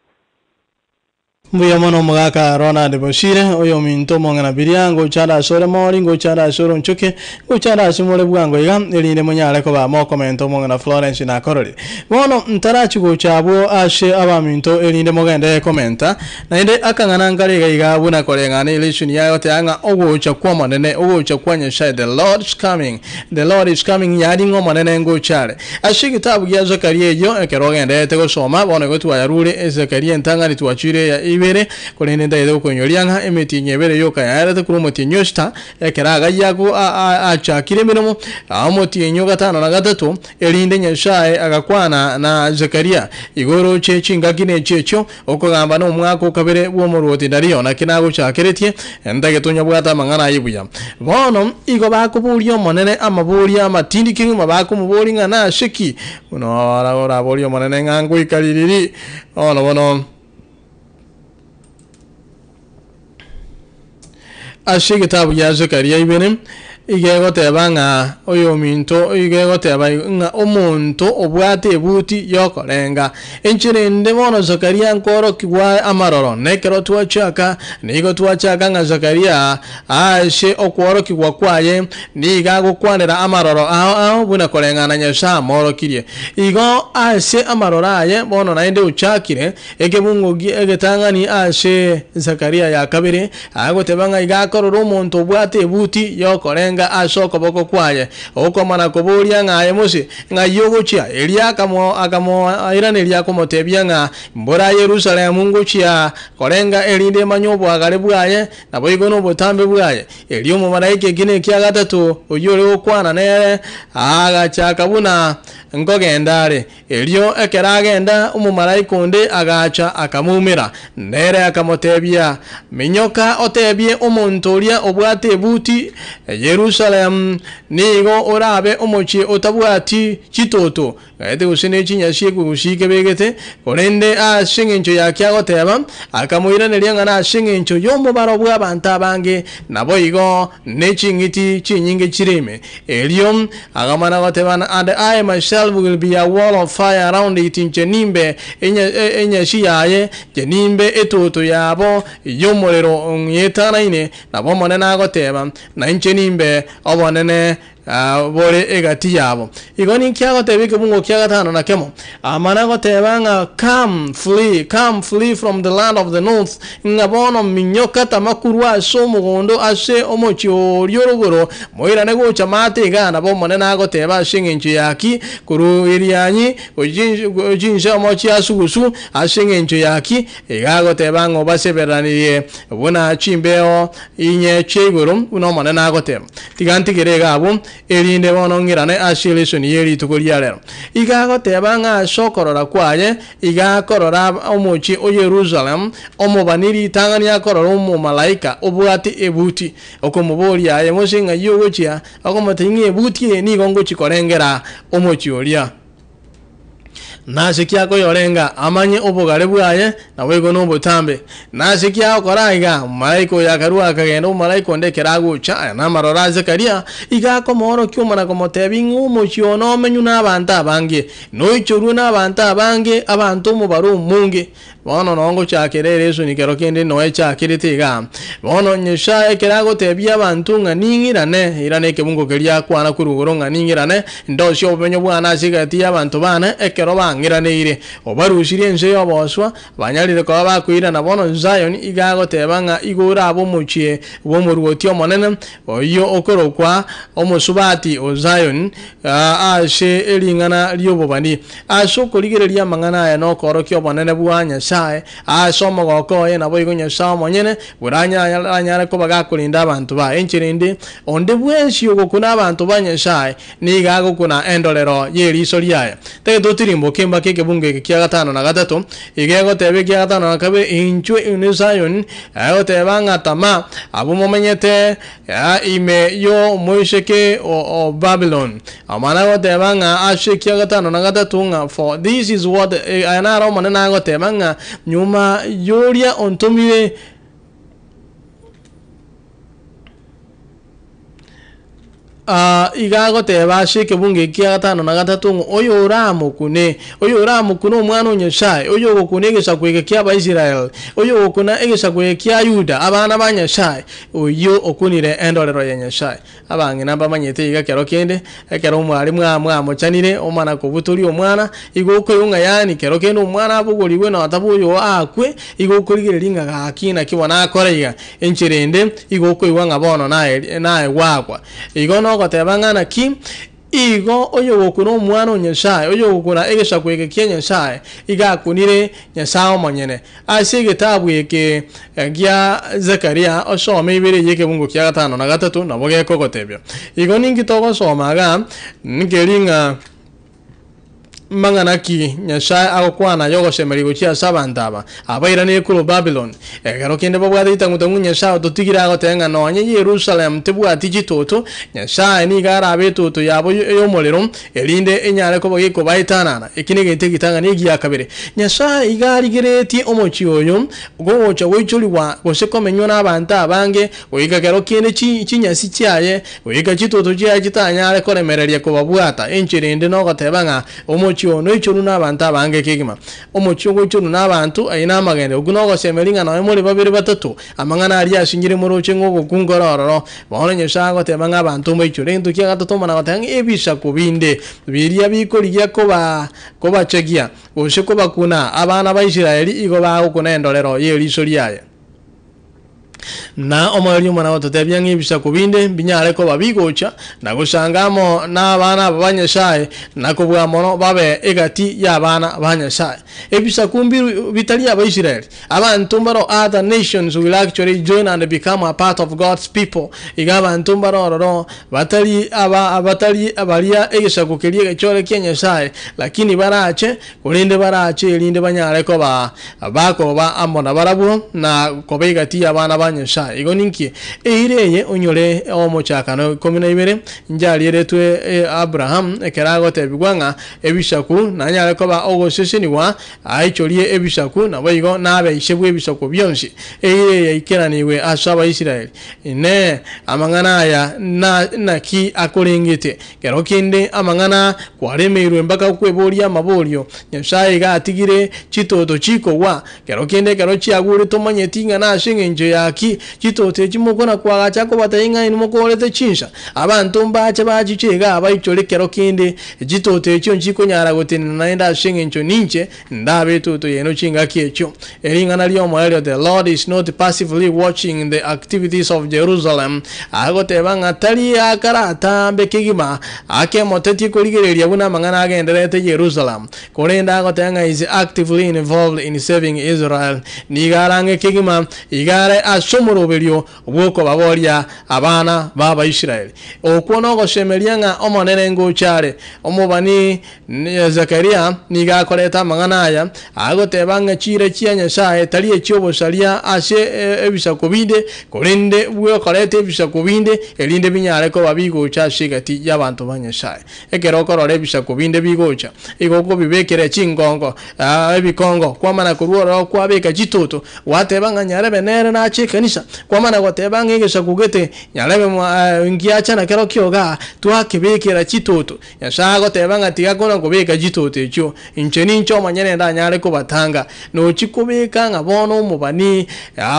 Mbuya mono omogaka Ronald Bosire, oyominto omong'ina biria, ngocha ande ase ore mori, ngocha ande ase ore onchoke, ngocha ande ase more bwango iga, erinde monyare koba mokomenta omong'ina Florence nakororire. Bono ntarachi gocha abwo ase abaminto erinde mogende komenta, naende akang'ana nkare iga iga buna koreng'ana elesson yaye goteba ng'a ogocha kw'Omonene, ogocha kwa Nyasaye, the Lord's coming, the Lord is coming, yaani ng'a Omonene ngocha are. Ase egetabu gia Zakaria eyio, ekero ogendererete gosoma, bono igo twayarure Zakaria entang'ani twachire eya ibere, korende ntagete gokoinyoria ng'a emetienyi ebere yoka yaerete korwa omotienyi o sita, ekero Hagai achakire emeremo, omotienyi o gatano na gatato, erinde Nyasae agakwana na Zakaria igoro che chingaki na echio echio, okogamba nomwaka o kabere bw'omorwoti Dario. Naki nagochakeretie, ntagete onyabwate amang'ana aye buya. Bono igo bakoboria Omonene amaborio amatindi kegima, bakomoboria ng'a nase ki buna oraborie Omonene ng'a ngoika ririri? Bono bono ase egetabu gia Zekaria ibere, iga egoteba ng'a oyominto iga egoteba ng'a omonto obwate ebuti y'okorenga. Enchera ende bono Zakaria nkoorokigwa amaroro, na ekero twachaka, nigo twachaka ng'a Zakaria ase okworokigwa kwaye nigo agokwanera amaroro ao ao buna koreng'ana Nyasae amoorokirie. Igo ase amaroro aye bono naende ochakire ekebungo egetang'ani ase Zakaria ya kabere, agoteba ng'a iga akorora omonto obwate ebuti y'okorenga ase okoboko kwaye, okomana koboria ng'a aye Mose, Ng'ai ogochia? Erio akamoiraneria akomotebia ng'a, Mbora Yerusalemu ngochia korenga erinde emanye oboagare bwaye, naboigo nobotambe bwaye. Erio omomalaika ekina ekia gatato, oyio ore gokwana nere, agachaka buna nkogenda are. Erio ekero agenda, omomalaika onde agacha akamoumera, nere akamotebia, Minyoka otebie omonto oria obwate ebuti, Yerusalemu Nigo orabe omochie otabwati chitoto, gaete gose ne chinyasi ekurusi kebegete, korende ase engencho y'aki agoteba, akamoiraneria ng'a nase engencho y'omobaro bw'abanto abange, naboigo ne ching'iti chinyinge chire ime. Erio akamana goteba, And I myself will be a wall of fire around it, inche nimbe enyasi yaye, inche nimbe etoto yabo y'omorero ong'etanaine. Nabo Omonene agoteba, Na inche nimbe obonene bore egati yabo. Igo ninki agoteba ekebungo kia gatano na kemo? Amana goteba ng'a come flee, come flee from the land of the north, ng'a bono minyoka tama korwa ase omogondo ase omochie oria orogoro, moirane gocha maate igaa. Nabo Omonene agoteba ase engencho yaki korwa Irianyi gochia chinsemo chia sugusu, ase engencho yaki iga agoteba ng'a obaseberanirie buna chimbeo inye chia igoro, buna Omonene agoteba. Tiga ntigere iga abwo, erinde bono ng'irane ase elesoni ye rituko ria rero. Iga agoteba ng'a ase okorora kwaye iga akorora omochie o Yerusalemu, omobani ritang'ani akorora omomalaika obwate ebuti, okomoboria, Aye Mose, ng'ai ogochia? Akomotebia ng'a ebuti eye nigo ngochia korengera omochie oria. Nase ki akoyorenga amanye obogare bwaye, naboigo nobotambe? Nase ki agokora iga? Omomalaika oyo akarua akagenda, omomalaika onde ekero agocha, aya namaroro a Zekaria, iga akomoorokia omana komotebia ng'a omochie one omenywe nabanto abange, noichorwe nabanto abange, abanto omobaro omonge. Bono noo ngochakera eresoni kero kende noo echakerete igaa. Bono Nyasae ekero agotebia abanto ng'a ning'irane, irana ekebungo keria akwana korwa igoro ng'a ning'irane, ndosie obomenyo bwane ase egati y'abanto bane, ekero bang'iraneire. Obarusirie ense y'oboswa, banyarire koba bakoirana bono Zayoni iga agoteba ng'a igo orabe omochie bw'omoruoti omonene, oyio okorokwa omosubati o Zayoni, ase ering'ana ri'obobani. Ase okorigereria amang'ana aya nokoorokia obonene bwa Nyasae, ase omogoko oye naboigo Nyasae omonyene buranyare koba gakorinda abanto baye. Enchera ende, onde bwensi ogokuna abanto ba Nyasae nigo agokuna endorero y'eriiso riaye. Tagete otirimboke mpaka ekebungo eke kia gatano na gatato, iga egoteba ekia gatano na kabere, Inchwe inwe Zayoni, egoteba ng'a tama, abwo momenyete ime y'omoiseke o Babuloni. Amana agoteba ng'a ase ekia gatano na gatato ng'a for this is what aya naro Omonene agoteba ng'a nyuma y'oria ontomire Iga agoteba ase ekebungo eki kia gatano na gatato ng'a oyo oramokune, oyo oramokune Omwana o Nyasae, oyo ogokuna egesaku eke ki'Abaisraeli, oyo ogokuna egesaku eke kia Yuda, abana ba Nyasae, oyio okunire endorero ya Nyasae. Abang'ina mbamanyete iga kero kende, ekero omwalimu amwamochanire omana kobutoria omwana, igo okoigwa ng'a yaani kero kende omwana abogorigwe notaba oyo akwe, igo okorigereria ng'a gaki naki bono akore iga. Enchera ende igo okoigwa ng'a bono naye naye gwakwa. Igo nogoteba ng'a naki, igo oyogokuna Omwana o Nyasae, oyogokuna egesaku eke kia Nyasae, iga akunire Nyasae omonyene. Ase egetabu eke gia Zekaria osome ibere y'ekebungo kia gatano na gatato nabo gekogotebia. Igo ninki togosoma igaa? Nkeri ng'a. Mang'ana ki Nyasae agokwana ay'ogosemeria gochia ase abanto aba abairanire korwa Babiloni? Ekero kende babwate ritang'u-tang'u Nyasae ototigire agoteba ng'a nonye Yerusalemu tebwati chitoto, Nyasae nigo arabe etoto yabo y'omorero, erinde enyare koba gekobaetanana. Eki negento egetang'ani egia kabere. Nyasae iga arigereretie omochie oyo gogocha goichorigwa gose komenywa n'abanto abange, goika kero kende chinyasi chiaye Goika chitutu chiaye chitanyare koremereria kobabwata. Enchera ende nogoteba ng'a omochie oo noichorwe nabanto abange kegima. Omochie ogoichorwa nabanto, ayio namagende. Okwo nogosemeria ng'a nonya more babere batato, amang'ana aria asinyire moroche ng'a ogokunga ore ororo. Bono Nyasae agoteba ng'a abanto mbaichore. Egento kia gatato omana goteba ng'a ebisaku binde biria bikorigia koba kobachegia, gose kobakuna abana ba Israeli igo bagokuna endorero y'eriso riaye. Na omoerio omwana gototebia ng'a ebisaku binde mbinyare koba bigocha na gosanga amo nabana aba ba Nyasae, na kobua mono babe egati y'abana ba Nyasae. Ebisaku mbiru bitari Abaisraeli, abanto mbaro other nations will actually join and become a part of God's people. Iga abanto mbaro ororo batari aba batari baria egesaku keria egechore kia Nyasae, lakini barache Korende barache erinde banyare koba bakoba amo nabarabwo na koba egati y'abana ba Nyasae. Igo ninki eira eye onyore omochakano ikomi na ibere njarieretwe Abrahamu ekero agotebigwa ng'a ebisaku nanyare koba ogosesenigwa aichorie ebisaku, naboigo nabe ise bw'ebisaku bionsi. Eira eye yaikeranigwe ase Abaisraeli. Inee! Amang'ana aya naki akorengete? Kero kende amang'ana kwaremeirwe mpaka okweboria amaborio, Nyasae iga atigire chitoto chikogwa. Kero kende ekero chiagure tomanyeti ng'a nase engencho ya ki chitoto echi mokona koagacha akobatebia ng'a inwe mokorete chinsa. Abanto mbache bachiche igaa baichore kero kende chitoto echio nchikonyara gotenena naende ase engencho ninche Ndabe etoto yaino chingaki echio. Ering'ana ri'omoerio The Lord is not passively watching the activities of Jerusalem, agoteba ng'a tari akaratambe kegima akemotetie korigereria buna amang'ana agendererete Jerusalem, korende agoteba ng'a is actively involved in saving Israel, nigo arang'e kegima iga are ase omoroberio bw'okobaboria abana b'Abaisraeli. Okwo nogosemeria ng'a Omonene ngocha are. Omobani Zekaria nigo akoreta amang'ana aya, agoteba ng'a chiira chia Nyasae tari echi'obosaria ase ebisaku binde, korende bw'okoreta ebisaku binde, erinde binyare koba bigocha ase egati y'abanto ba Nyasae. Ekero okorora ebisaku binde bigocha, igo okobibekera chingongo, ebikongo, kwamana korwa ororo kwabeka chitoto, gwateba ng'a nyarebe nere nache ekanisa, kwamana goteba ng'a egesaku gete nyarebe ngiacha nakerokio igaa, twakebekera chitoto. Nyasae agoteba ng'a tiga kona kobeka chitoto echio, inche ninche omonyene ndanyare kobatanga. Nochie kobeka ng'a bono omobani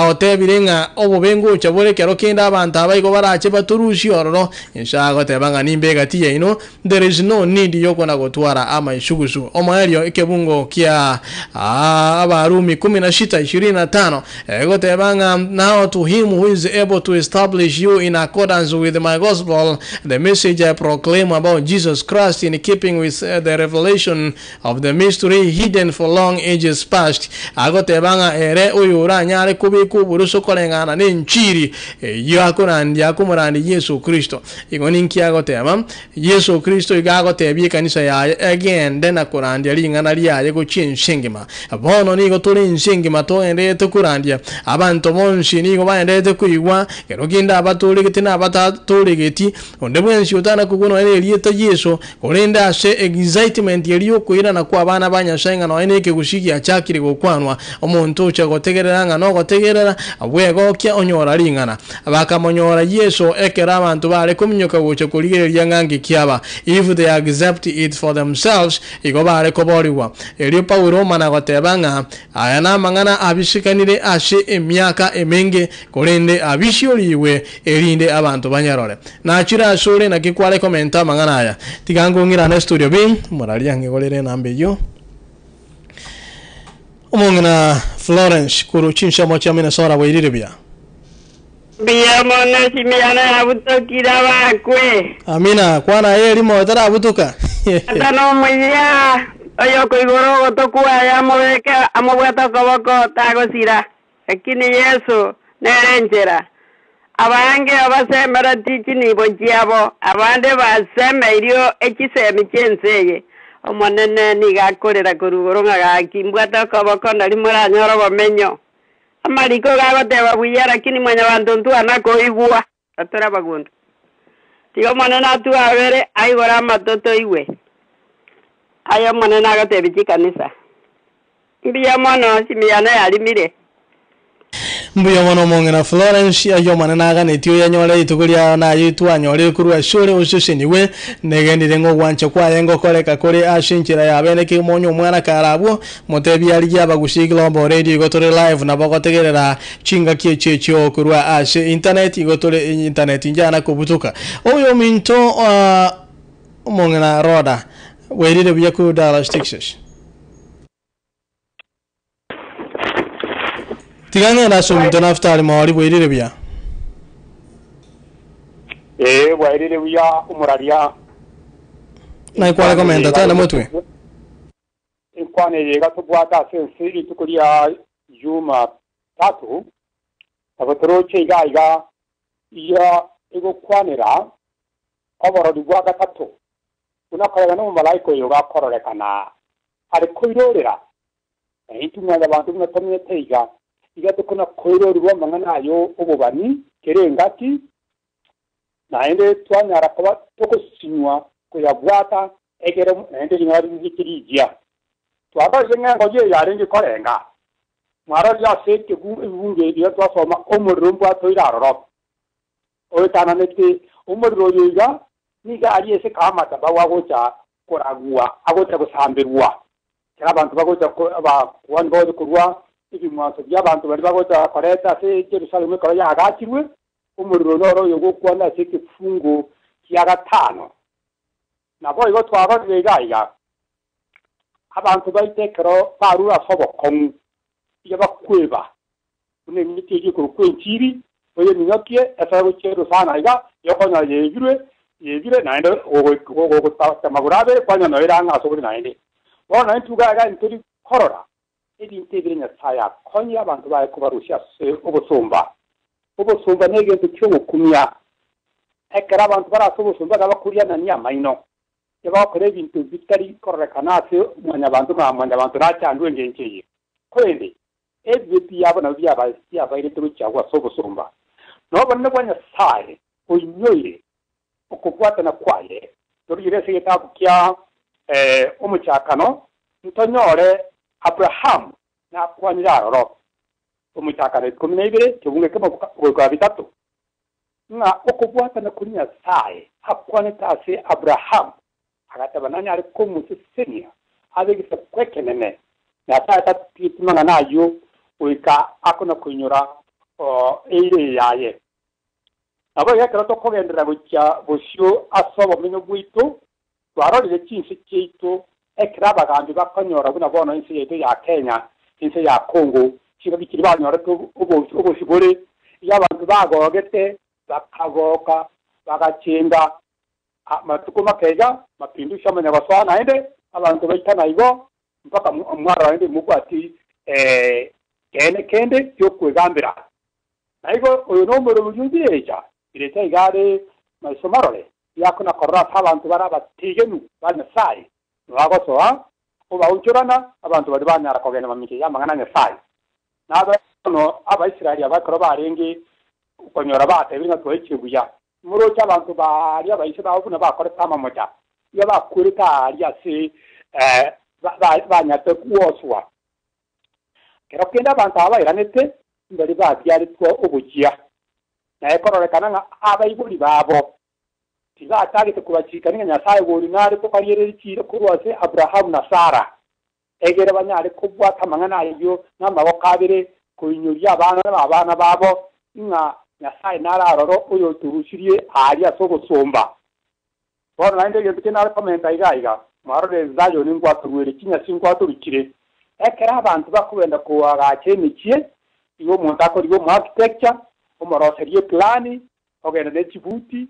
otebire ng'a obobe ngocha bore kero kende abanto aba igo barache batorusie ororo. Nyasae agoteba ng'a nimbe egati yaino, there is no need yokona gotwara amaisugusu. Omoerio ekebungo kia Abarumi kumi na sita ishirini na tano egoteba ng'a now to him who is able to establish you in accordance with my gospel, the message I proclaim about Jesus Christ in keeping with the revelation of the mystery hidden for long ages past, agoteba ng'a ere oyoranyare kobeka oboroso koreng'ana nenchiri eyio akorandia akomorandia Yeso Kristo. Igo ninki agoteba? Yeso Kristo iga agotebia ekanisa yaye egende na korandia ring'ana riaye gochia ense engima. Bono nigo tore ense engima togendererete korandia abanto bonsi. bonsi nigo baenderete koigwa, kero kende abatoregete na abatatoregeti, onde bwensi otana kogwa nonya na erieta Yeso, korende ase excitement eria yokoirana kwa abana ba Nyasae ng'a nonya na ekegusii giachakire gokwanwa, omonto ocha gotegerera ng'a nogotegerera, bwegokia onyora ring'ana. Bakamonyora Yeso ekero abanto bare kominyoka gocha korigereria ng'a nki kiaba, if they accept it for themselves, igo bare koborigwa. Erio Paulo omana goteba ng'a aya namang'ana abisikanire ase emiaka emenge, korende abisiorigwe erinde abanto banyarore. Nachire asore naki kware komenta amang'ana aya. Tiga nkong'irane estudio bi, moraria ang'igorere enamba eyio. Omong'ina Florence korwa chinsemo chia Minnesota bwairire buya. Mbuya mono Simiano yabutokire abakwe. Amina, kwana aye erimo etarabutoka. Tata nomuya, oyokoigora ogoto kwaye amobeke amobwate okoboko tagosira, lakini Yeso nere enchera. Abange abasemeretie chinibo chiabo, abande basemeirio echisemi chi'ense eye. Omonene nigo akorera korwa igoro ng'a gaki mbwate okoboko nario moranyore obomenyo. Amariko gagoteba buya, lakini mwanyabanto ntwana koigwa. Tore abagondo. Tiga Omonene atwabere, aigore amato toigwe. Aye Omonene agatebia chikanisa, Mbuya mono, chimiyano yarimire. Mbuya mono omong'ina Florence, ayio Omonene aganetie oyanyore rituko riao naye twanyorire korwa asore osesenigwe. Negenire ng'a ogwancha kwaye ngokoreka kore ase enchera ya bene kegima onye omwana kare abwo, motebie arigie abagusii Global Radio igo tore live nabo gotegerera chingaki echi echio korwa ase internet igo tore internet inchana kobutoka. Oyominto uh, omong'ina Rhoda, bwairire buya korwa Dallas, Texas. Tiga ng'ende ase ominto Nafutali moori bwairire buya. Ee, bwairire buya omoraria. Naki kware komenta tande motwe? Enkwana eye iga tobwate ase ense rituko ria Juma tatu, nabo toroche iga iga iya egokwanera oborori bwa gatato buna korega n'omomalaika oyo gakororekana are koirorera na intwe mwanyabanto buna tomenyete iga iga tokona koirorerwa amang'ana ayo obobani kere engaki naende twanyara koba togosinywa koyabwata egere naende ring'ana ririke rijia twarorire ng'engo ye yarenge korenga mwarorire ase ekebu ebibunge ebiya twasoma omorero mbwatoire aroro oetananete omorero oyo iga niga ari ase kamataba wagocha koragua agocha gosambirwa kera abantu bagocha abakuani bagocha korwa ebing'wanso bia abantu bari bagocha koreta ase Jerusalemu ekero yagachirwe omorero noro oyo gokwana ase ekefungo kia gatano nabo igo twarorire iga iga abantu baite ekero barure ase obokong'u iga bakweba buna emiti eria ekorokwa enchiri oyeminyokie esere gochia erosana iga yokonyora yebirwe yebire naende gogotamagoro abere kwanya noira ang'e ase obori naende bono naende tuga iga ntori korora ebinto ebire Nyasaye akonye abanto baye kobarusia ase obosomba obosomba na egento kia ogokumia ekero abantu bare ase obosomba iga bakorianania amaino ebagokora ebinto bitari kororekana ase mwanyabanto ng'a mwanyabanto nachandwe engencho eye korende ebibe biabo nabio biabairete gochiagwa ase obosomba nobonene bwa Nyasaye oinyoire okobwatana kwaye torigire ase egetabu kia omochakano ntonyore Abrahamu nakwanire aroro omochakano ikumi na ibere kebunge kemo goika bitato ng'a okobwatana kuri Nyasaye akwanete ase Abrahamu agateba nanyare komusesenia abe egesaku ekenene Nyasaye tatigetie mang'ana aywo goika akona koinyora eire yaye nabo iga ekero tokogenderera gochia bosio ase obomenyo bwaito twarorire chinse chiaito ekero abagambi bakonyora buna bono ense yaito ya Kenya ense ya Congo chingaki chiri banyorete obosi bore iga abanto bagogete bakagoka bagachenga matuko makeiga mapinduzi amanya gosoa naende abanto baitana igo mpaka mwarora naende mobwati kene kende giokwegambera na igo oyo nomorero oria obirecha irecha iga are maiso marore yakona korora ase abanto bare abatigenu ba Nyasaye bagosoa obaonchorana abantu bari banyara kogenda mamincha ya amang'ana a Nyasaye. Nabe bono Abaisraeli aba ekero barenge konyora batebire ng'a twaikire buya, moroche abanto baria abaise babo buna bakorete amamocha, iga bakwerete aaria ase banyarete gwoswa. Kero kende abanto aba bairanete mbaria babiaretwe obochia, na ekororekana ng'a abaibori babo tibatagete kobachikania ng'a Nyasae bori nare kobariereria chiira korwa ase Abrahamu na Sara, egere banyare kobwata amang'ana ayio namaboko abere, koinyoria abana b'abana babo ng'a Nyasae nare aroro oyotorusirie aaria ase obosomba. Bono naende egento kende nare komenta iga iga, mwarorire Zayoni ngwatorueire chinyasi ngwatorukire. Ekero abanto bakogenda koagacha emechie, igo omonto akorigia omoarchitecture, omoroseria eplani, ogenda ne chibuti,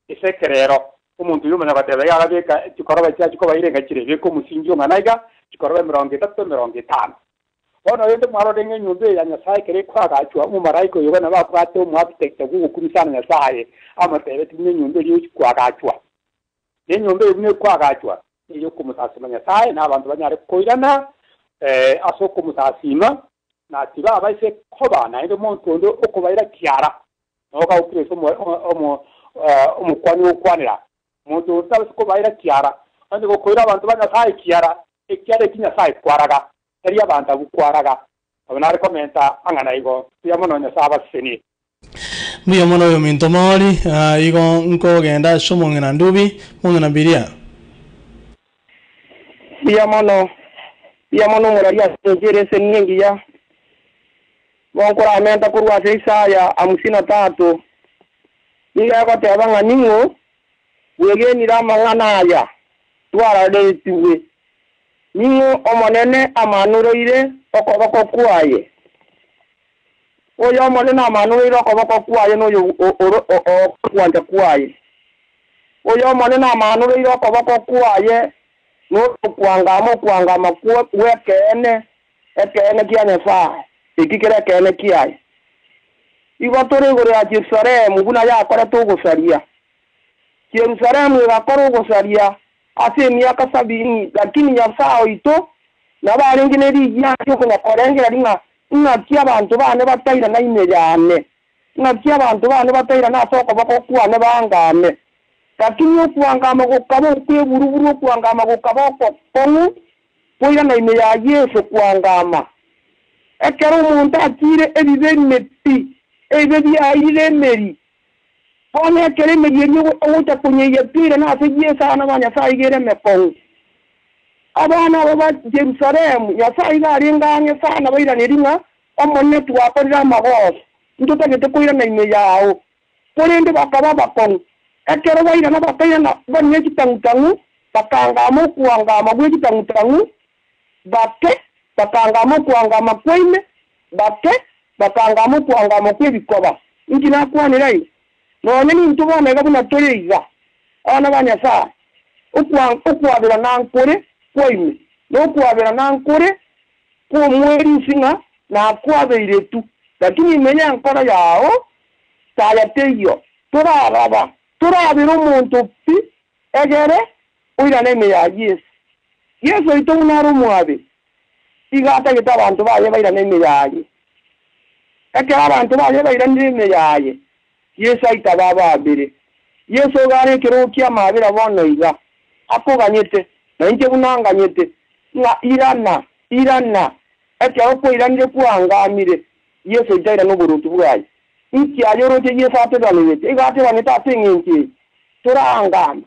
ase ekerero. Omonto oyio omanya goteba iga agabeka chikoroba chiaye chikobaira enga chire, beka omosingi ong'ana iga, chikoroba emerongo etato, emerongo etano. Bono rende mwarore ng'a enyomba eye ya Nyasae ekero ekoagachwa, omomalaika oyo nabo abwate omoarchitecture bw'ogokumisa na Nyasae, amotebetie buna enyomba eria egochia koagachwa. Na enyomba eye buna ekoagachwa, ney'okomosasima Nyasae, na abanto banyare koirana ase okomosasima, na tibabaise koba naende omonto onde okobaira kiara. Nabo gaokire ase omokwani ogokwanera, Omonto oyo tabasi kobaira kiara, onye gokoira abanto ba Nyasae kiara, ekiara eki Nyasae kwaraga, tari abanto abwo kwaraga. Nabo nare komenta ang'ana igo, Mbuya mono Nyasae abasesenie. Mbuya mono oyominto Maori, igo nkogenda ase omong'ina Ndubi, mong'ina Biria. Mbuya mono, mbuya mono omorari ase enchera ere eseni engiya. Bonkoramenta korwa ase Isaya 53, nigo egoteba ng'a ning'o bwegenire amang'ana aya twararetigwe? Ning'o Omonene amanureire okoboko kwaye? Oyo Omonene amanureire okoboko kwaye noyo ogwancha kwaye. Oyo Omonene amanureire okoboko kwaye noyokwangama okwangama gw'ekeene, ekeene kia Nyasae, eki kere ekeene kiaye. Igo tore igoro ya Yerusalemu buna yakorete ogosaria. Yerusalemu egakora ogosaria ase emiaka sabini, lakini Nyasae oito nabo arenge ne rigiya riokonya korengereria ng'a ing'aki abanto bane batairana ime yane, ing'aki abanto bane batairana ase okoboko kwane baangame. Lakini okoangama gokaba okw'eburuburu, okoangama gokaba ogokong'u, koirana ime ya Yeso koangama. Ekero omonto atiire ebibe ime pi, ebibe biairire emeri, bono ekero emeri eria ogocha konyeyia pi oirane ase Yeso abana ba Nyasae iga ere emekong'u. Abana aba ba Yerusalemu, Nyasae iga arenge ang'e sana bairaneri ng'a, Omonene twakorire amagoso, ntotagete koirana ime yao. Korende bakaba abakong'u. Ekero bairana bakairana bare ne chitang'u-tang'u, bakangama okoangama gwe chitang'u-tang'u, bake bakangama okoangama kwaime, bake bakangama okoangama kw'ebikoba. Inki nakwanire iga? Nonya nintwe bono iga buna tore iga, abana ba Nyasae, okwabera nkore kwaime, na okwabera nkore kw'omwerisi ng'a nakwabeire tu, lakini ime y'enkoro yao taya teiyo, toraraba, torabere omonto pi, egere oirane ime ya Yeso. Yeso oito buna are omwaberi, iga atagete abanto baye bairane ime yaye. Ekero abanto baye bairanire ime yaye, Yeso aitabe abaabere. Yeso iga are ekerogo ki'amaabera bono iga, akoganyete, na inche buna nganyete, ng'a irana, irana, ekero kwairanire kwaangamire, Yeso oito airane oboronge bwaye. Inki aye oroche Yeso atebanegete? Igo atebanete ase engencho eye, Toraangame.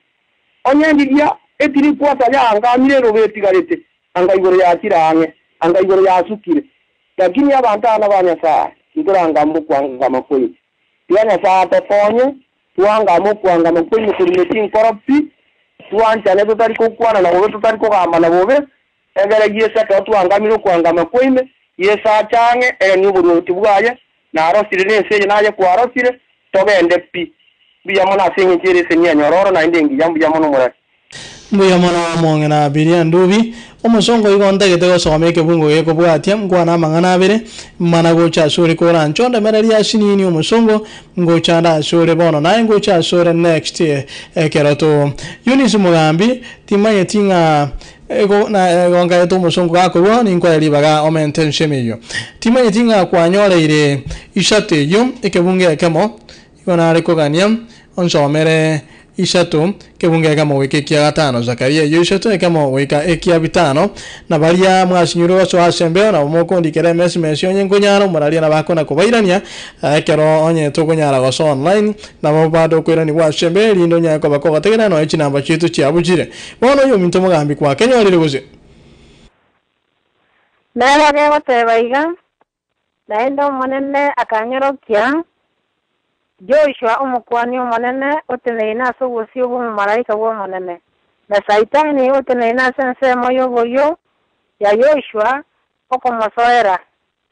Onye ndiria etirikwata yaangamire erobe etigarete, anga igoro yachire ang'e, anga igoro yasukire. Lakini abanto aba naba Nyasae, ntoraangame okoangama kwaino. Tiga Nyasae atokonye, twaangame okoangama kwaino korwa chinkoro pi, twanchane totari gokwana bobe, totari kogambana bobe, Egere Yeso ekero twaangamire okoangama kwaime, Yeso ache ang'e, ere noboruoti bwaye, narosire nense eye naye kwarosire, togende pi. Mbuya mono ase engencho ere esemi enyororo naende engiya, mbuya mono omorari. Mbuya mono omong'ina Abiria Ndubi, omosongo igo ntagete gosoma ekebungo gekobwatia, nkwane amang'ana abere, mana gocha asore koranche ondemererie asinini omosongo, ngocha nde asore bono naye ngocha asore next ekero to Eunice Mugambi, timanyeti ng'a. Ego na ego nkaete omosongo gakorwa ninkoe ribaga omente ensemo eyio. Timanyeti ng'a kwanyoreire isato eyio ekebungo ekemo, igo nare kogania onsomere isato ekebungo ekemo goika ekia gatano. Zakaria eyio isato ekemo goika ekia bitano, na baria mwasinyirwe gosoa ase embeo nabo mokondikera emesimesi onye nkonyara omoraria nabo akona kobairania ekero onye tokonyara gosoa online. Nabo bado okoiranigwa ase embeo erinde onyare koba kogotegerera nonya chinamba chiaito chiabuchire. Bono oyominto omogambi kwakenyorire gose? Nere agegoteba iga, Naende Omonene akanyorokia, Joshua omokuani omonene oteneine ase obosio bw'omomalaika bw'Omonene, na Saitani oteneine ase ensemo y'oborio ya Yoshua okomosoera.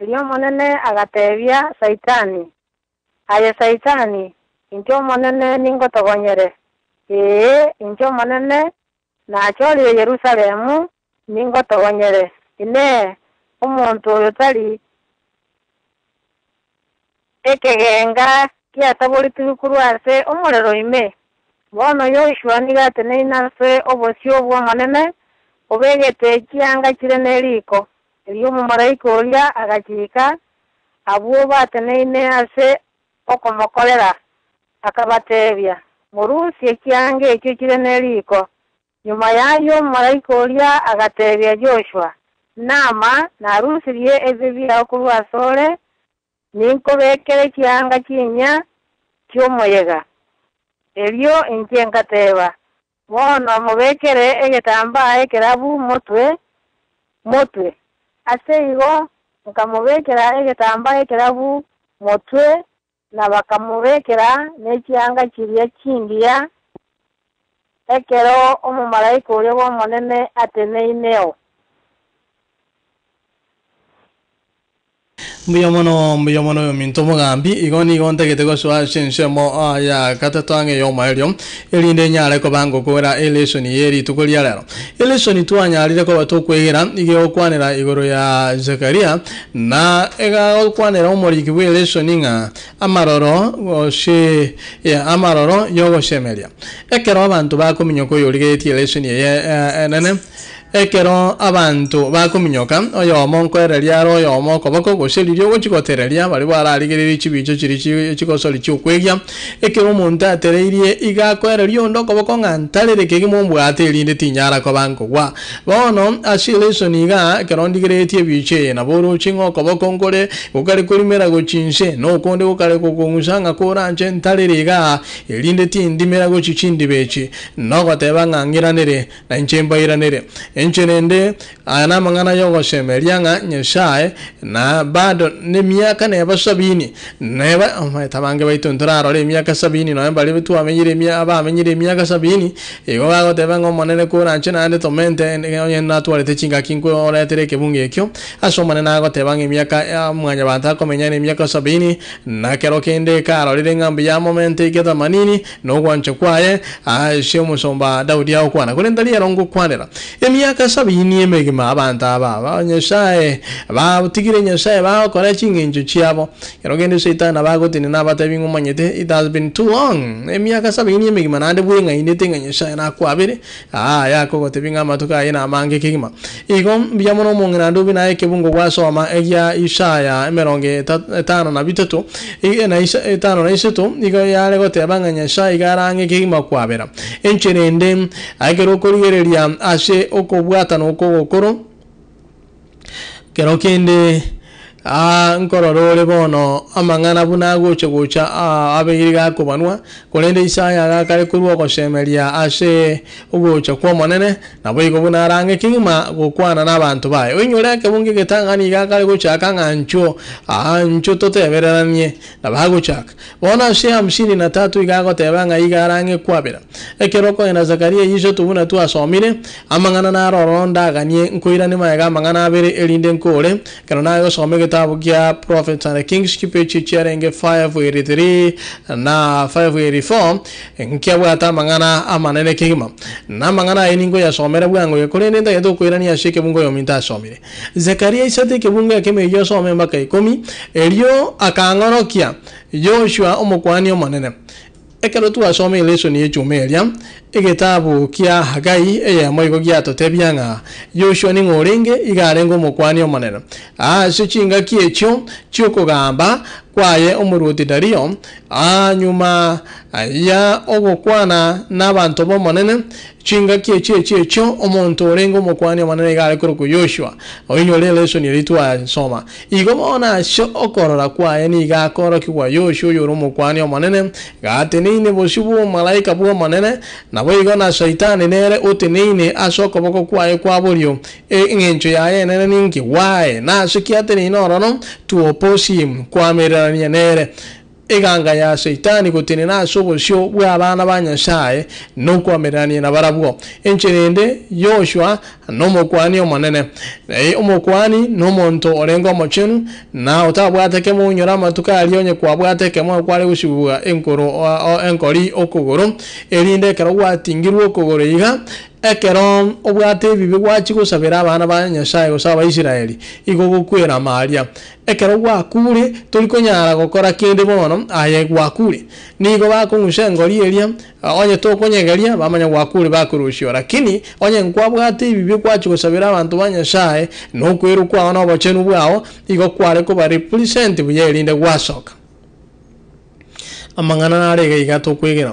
Erio Omonene agatebia Saitani, Aye Saitani, inche Omonene ningotogonyere, ee, inche Omonene nachorire Yerusalemu, ningotogonyere. Inee! Omonto oyo tari ekegenga giataboretigwe korwa ase omorero ime? Bono Yoshua nigo ateneine ase obosio bw'Omonene, obegete chianga chire neriko. Erio omomalaika oria agachika abwo bateneine ase okomokorera, akabatebia, Morusie chianga echio chire neriko. Nyuma y'ayio omomalaika oria agatebia Joshua, Naama, narusirie ebibe biao korwa asore, ninkobekere chianga chinyia chi'omoyega. Erio inche ngateba, Bono mobekere egetambaa ekerabu motwe motwe. Ase igo nkamobekera egetambaa ekerabu motwe, na bakamobekera ne chianga chiria chingiya, ekero omomalaika oria bw'Omonene ateneineo. Mbuya mono, mbuya mono oyominto omogambi, igo nigo ntagete gosoa ase ensemo ya gatato ang'e y'omoerio, erinde nyare koba ngokora elesoni ye rituko ria rero. Elesoni twanyarire koba tokwegera iga egokwanera igoro ya Zekaria, na egagokwanera omoriki bw'elesoni ng'a amaroro gose amaroro y'ogosemeria. Ekero abanto bakominyoka oyorigeretie elesoni eye enene, Ekero abanto bakominyoka, oyomo nkoereria are oyomo okoboko, gose riria ogochia gotereria, baria bararigererie chibicha chiria chigosori chi'okwegia. Ekero omonto atereirie, iga akoereria onde okoboko ng'a ntarere kegima ombwate erinde tinyara koba nkogwa. Bono ase elesoni igaa, ekero ndigereretie ebicha eye, nabo oroche ng'a okoboko nkore gokare korimera gochia inse, na okonde gokare gokong'usa ng'a koranche ntarere igaa, erinde tindimera gochia chindiba echi, nogoteba ng'a ng'iranere. Na inche mbairanere. Enchera ende, aya namang'ana y'ogosemeria ng'a Nyasae na bado nemiaka neba sabini, neba, omanyete abange baito ntorarore emiaka sabini nonya baria twamenyire emia abamenyire emiaka sabini, igo bagoteba ng'a Omonene koranche naende tomente onye natwarete chingaki nkoretere ekebungo ekio, ase Omonene agoteba ng'a emiaka mwanyabanto akomenya nemiaka sabini, na kero kende karorire ng'a mbuya amomente egethamanini, Nogwancha kwaye ase omosomba Daudi agokwana, korende tari ero ngokwanera. Emiaka sabini emegima abanto aba ba Nyasae batigire Nyasae bagokora chingencho chiabo. Ekero kende Saitani nabo agotenena abatebi ng'a omanyete it has been too long, emiaka sabini emegima naende bweng'ainete ng'a Nyasae nakwabere, aa yakogotebia ng'a amatuko aye namange kegima. Igo mbuya mono omong'ina Ndubi naye ekebungo gwasoma egia Isaya emerongo etano na bitato, na etano na isato, igo yare goteba ng'a Nyasae iga arang'e kegima kwabera. Enchera ende, ekero okorigereria ase okobwatana oko ogokoro, Kero kende aa nkorora ore bono amang'ana buna agocha gocha aa abeire gakobanwa, korende Isaya agakare korwa ogosemeria ase ogocha kw'Omonene, naboigo buna arang'e kegima gokwana nabanto baye. Oinyore ekebungo egetang'ani iga akare gochaka ng'a nchwo aa nchwo totebereranie, nabo agochaka. Bono ase hamsini na tatu iga agoteba ng'a iga arang'e kwabera. Ekero okogenda Zakaria yisotu buna twasomire, amang'ana naro ororo ndaganie nkoirane magega amang'ana abere erinde nkore, ekero nagosoma egetabu gia Prophets and Kings chipeji chiarenge 583 na 584, nkiabwate amang'ana amanene kegima. Na amang'ana ayio ninkoyasomere bwango iga, korende ntagete okoirania ase ekebungo oyominto asomire. Zekaria isato ekebungo ekemo eyio osome mpaka ikomi, erio akang'orokia Yoshua omokuani omonene. Ekero twasoma elesoni y'echuma eria, egetabu kia Hagai eyemo igo giatotebia ng'a Yoshua ning'o orenge, iga arenge omokuani omonene. Ase chingaki echio chi'okogamba kwaye omoruoti Dario, nyuma ya ogokwana nabanto b'Omonene, Chingaki echi echi echio omonto orenge omokuani omonene iga are korokwa Yoshua, oinyore elesoni eria twasoma. Igo bono ase okorora kwaye nigo akoorokigwa Yoshua oyore omokuani omonene, gateneine bosio bw'omomalaika bw'Omonene, naboigo na Saitani nere oteneine ase okoboko kwaye kwa borio. Eng'encho yaye enene ninki? Why? Nase ki ateneine ororo? To oppose him, koamererania nere. Eganga ya Saitani gotenena ase obosio bw'abana ba Nyasae nokoamererania nabarabwo. Enchera ende, Yoshua nomokuani omonene. Omokuani nomonto orenge omochenu, na otabwate kemo onyore amatuko aria onye kwabwate ekemo kware gosibwa enkoro enkori okogoro, erinde ekero gwatingirwe okogoro iga, Ekero obwate ebibe gwachia gosabera abana ba Nyasae gose Abaisraeli, igo ogokwera amaria. Ekero gwakure, tori konyara gokora kende bono, aye gwakure. Nigo bakong'usa engori eria, onye tokonyegeria, bamanya gwakure bakorusia. Lakini onye nkwabwate ebibe gwachia gosabera abanto ba Nyasae, na okwerwa kwao na obochenu bwao, igo kware koba represent buya erinde gwasoka. Amang'ana naro iga iga tokwegena.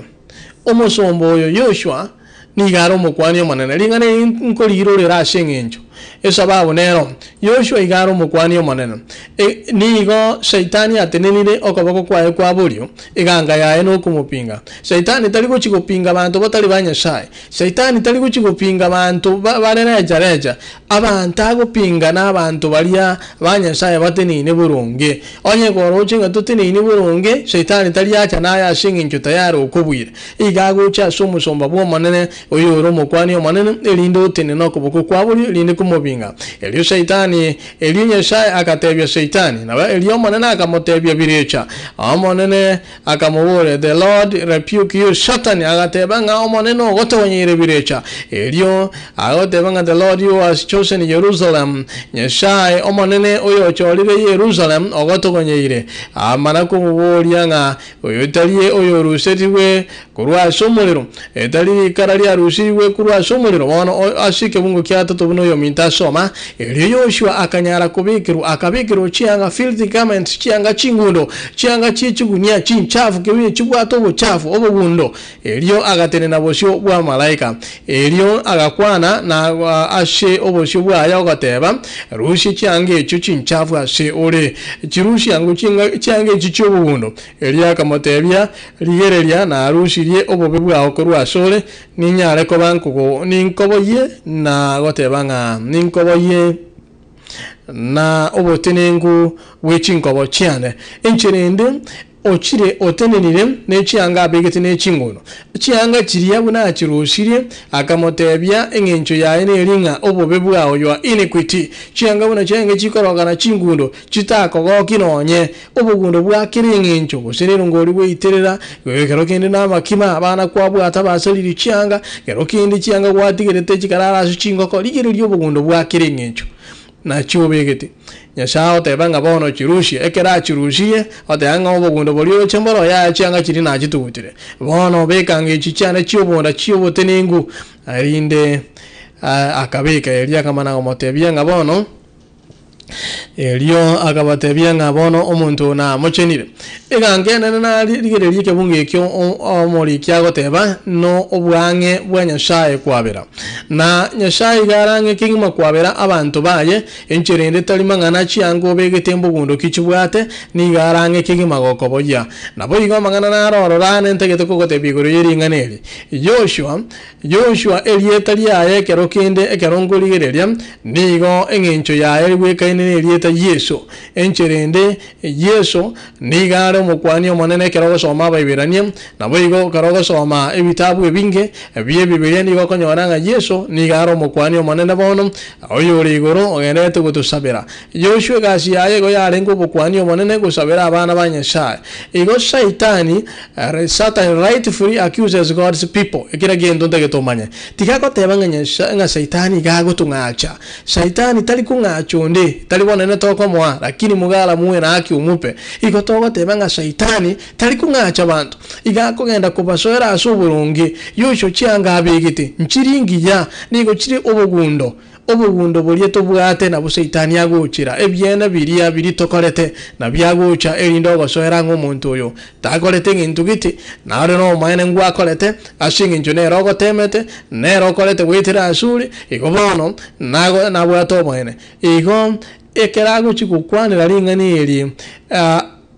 Omosomba oyo Yoshua nigo are omokuani omonene. Ring'ana eri nkorirorera ase eng'encho esababu nero, Yoshua iga are omokuani omonene. E, nigo Saitani atenenire okoboko kwaye kwa borio, eganga yaye nokomopinga. Saitani tari gochia gopinga banto batari ba Nyasae. Saitani tari gochia gopinga banto bare recha recha. Abanto agopinga nabanto baria ba Nyasae bateneine boronge. Onye koroche ng'a toteneini boronge, Saitani tari acha naye ase engencho tayare okobuire. Iga agocha ase omosomba bw'Omonene, oyore Omokuani Omonene, erinde otenene okoboko kwa borio, erinde komobinga. Erio Saitani, erio Nyasae agatebia Saitani, nabo erio Omonene akamotebia birecha. Omonene Akamoboria, The Lord rebuke you, Satan, agateba ng'a Omonene ogotonyeire birecha. Erio agoteba ng'a The Lord who has chosen Jerusalem, Nyasae Omonene oyochorire Yerusalem ogotogonyeire. Amana komoboria ng'a oyo tari oyorusetigwe korwa ase omorero, etari rikara riarusirigwe korwa ase omorero. Bono ase ekebungo kia gatato buna oyominto asoma, Erio Yoshua akanyara kobekerwa, akabekerwa chianga, filthy garments, chianga chingundo, chianga chie chigunia chinchafu, kebuya chibwate obochafu, obogundo. Erio agatenena bosio bw'amalaika. Erio agakwana na ase obosio bwaye ogoteba, Rusia chianga echio chinchafu ase ore, chirusie ango chinga chianga echi chi'obogundo. Erio akamotebia, Rigereria, narusirie obobe bwao korwa asore, Ninyare koba nkogo ninkoboyie na goteba ng'a ninkoboyie na obotenenku bwe chinkobo chiane. Enchera ende ochire otenenire ne chianga abegete ne chingono. Chianga chiria buna achirusirie, akamotebia eng'encho yaye neri ng'a obobe bwao your iniquity. Chianga buna chiaenge chikorokana chingundo chitakogoki nonye. Obogundo bwa kera engencho, gose nerongori gweiterera, ekero kende namakima, abana kwabwata basariri chianga, ekero kende chianga gwatigerete chikarara ase chingoko, rigereria obogundo bwa kera engencho nachio obegete. Nyasae agoteba ng'a bono chirusie, ekero achirusirie, agoteba ng'a obogundo boria oroche mboro yaya chianga chiria nachitugutire. Bono beka ng'a echi chiane chi'obonda chi'obotenenku, erinde akabeka erio akamana komotebia ng'a bono. Erio akabatebia ng'a bono omonto oyo namochenire. Eganka enene narigererie ekebungo ekio omoriki agoteba, no obwang'e bwa Nyasae kwabera. Na Nyasae iga arang'e kegima kwabera abanto baye, enchera ende tari mang'ana chianga obegete mbogundo ki chibwate, nigo arang'e kegima gokoboyia. Naboigo amang'ana naro ororo aane ntagete kogotebia igoro ye ring'ana eri. Yoshua Yoshua erieta riaye ekero kende ekero nkorigereria, nigo eng'encho yaye rigwekaine nerieta Yeso. Enchera ende, Yeso nigo are Omokuani Omonene ekero ogosoma Abaibirania, naboigo ekero ogosoma ebitabu ebinge bi'Ebibilia nigo okonyora ng'a Yeso nigo are Omokuani Omonene bono, oyore igoro ogendererete gotosabera. Yoshua egasi yaye igo yarenge Obokuani Obonene gosabera abana ba Nyasae. Igo Saitani Satan rightfully accuses God's people. Ekero gento ntagete omanye. Tiga goteba ng'a Nyasae ng'a Saitani iga agotong'acha. Saitani tari kong'acha onde. Tari bonene tokomoa, lakini mugala muwe na haki umupe. Igo togoteba ng'a saitani tari kong'acha abanto, iga akogenda kobasoera ase oboronge. Yoshua chianga abegete, nchiri ngiya, nigo chire obogundo. Obogundo boria tobwate nabwo saitani agochera, ebiene biria biria tokorete nabio agocha erinde ogosoera ng'a omonto oyo takorete egento gete, naro nobomaene ngwakorete, ase eng'encho nere ogotemete, nere okorete goetera asore, igo bono nago nabwate oboene. Igo ekero agochia gokwanera ring'ana eri,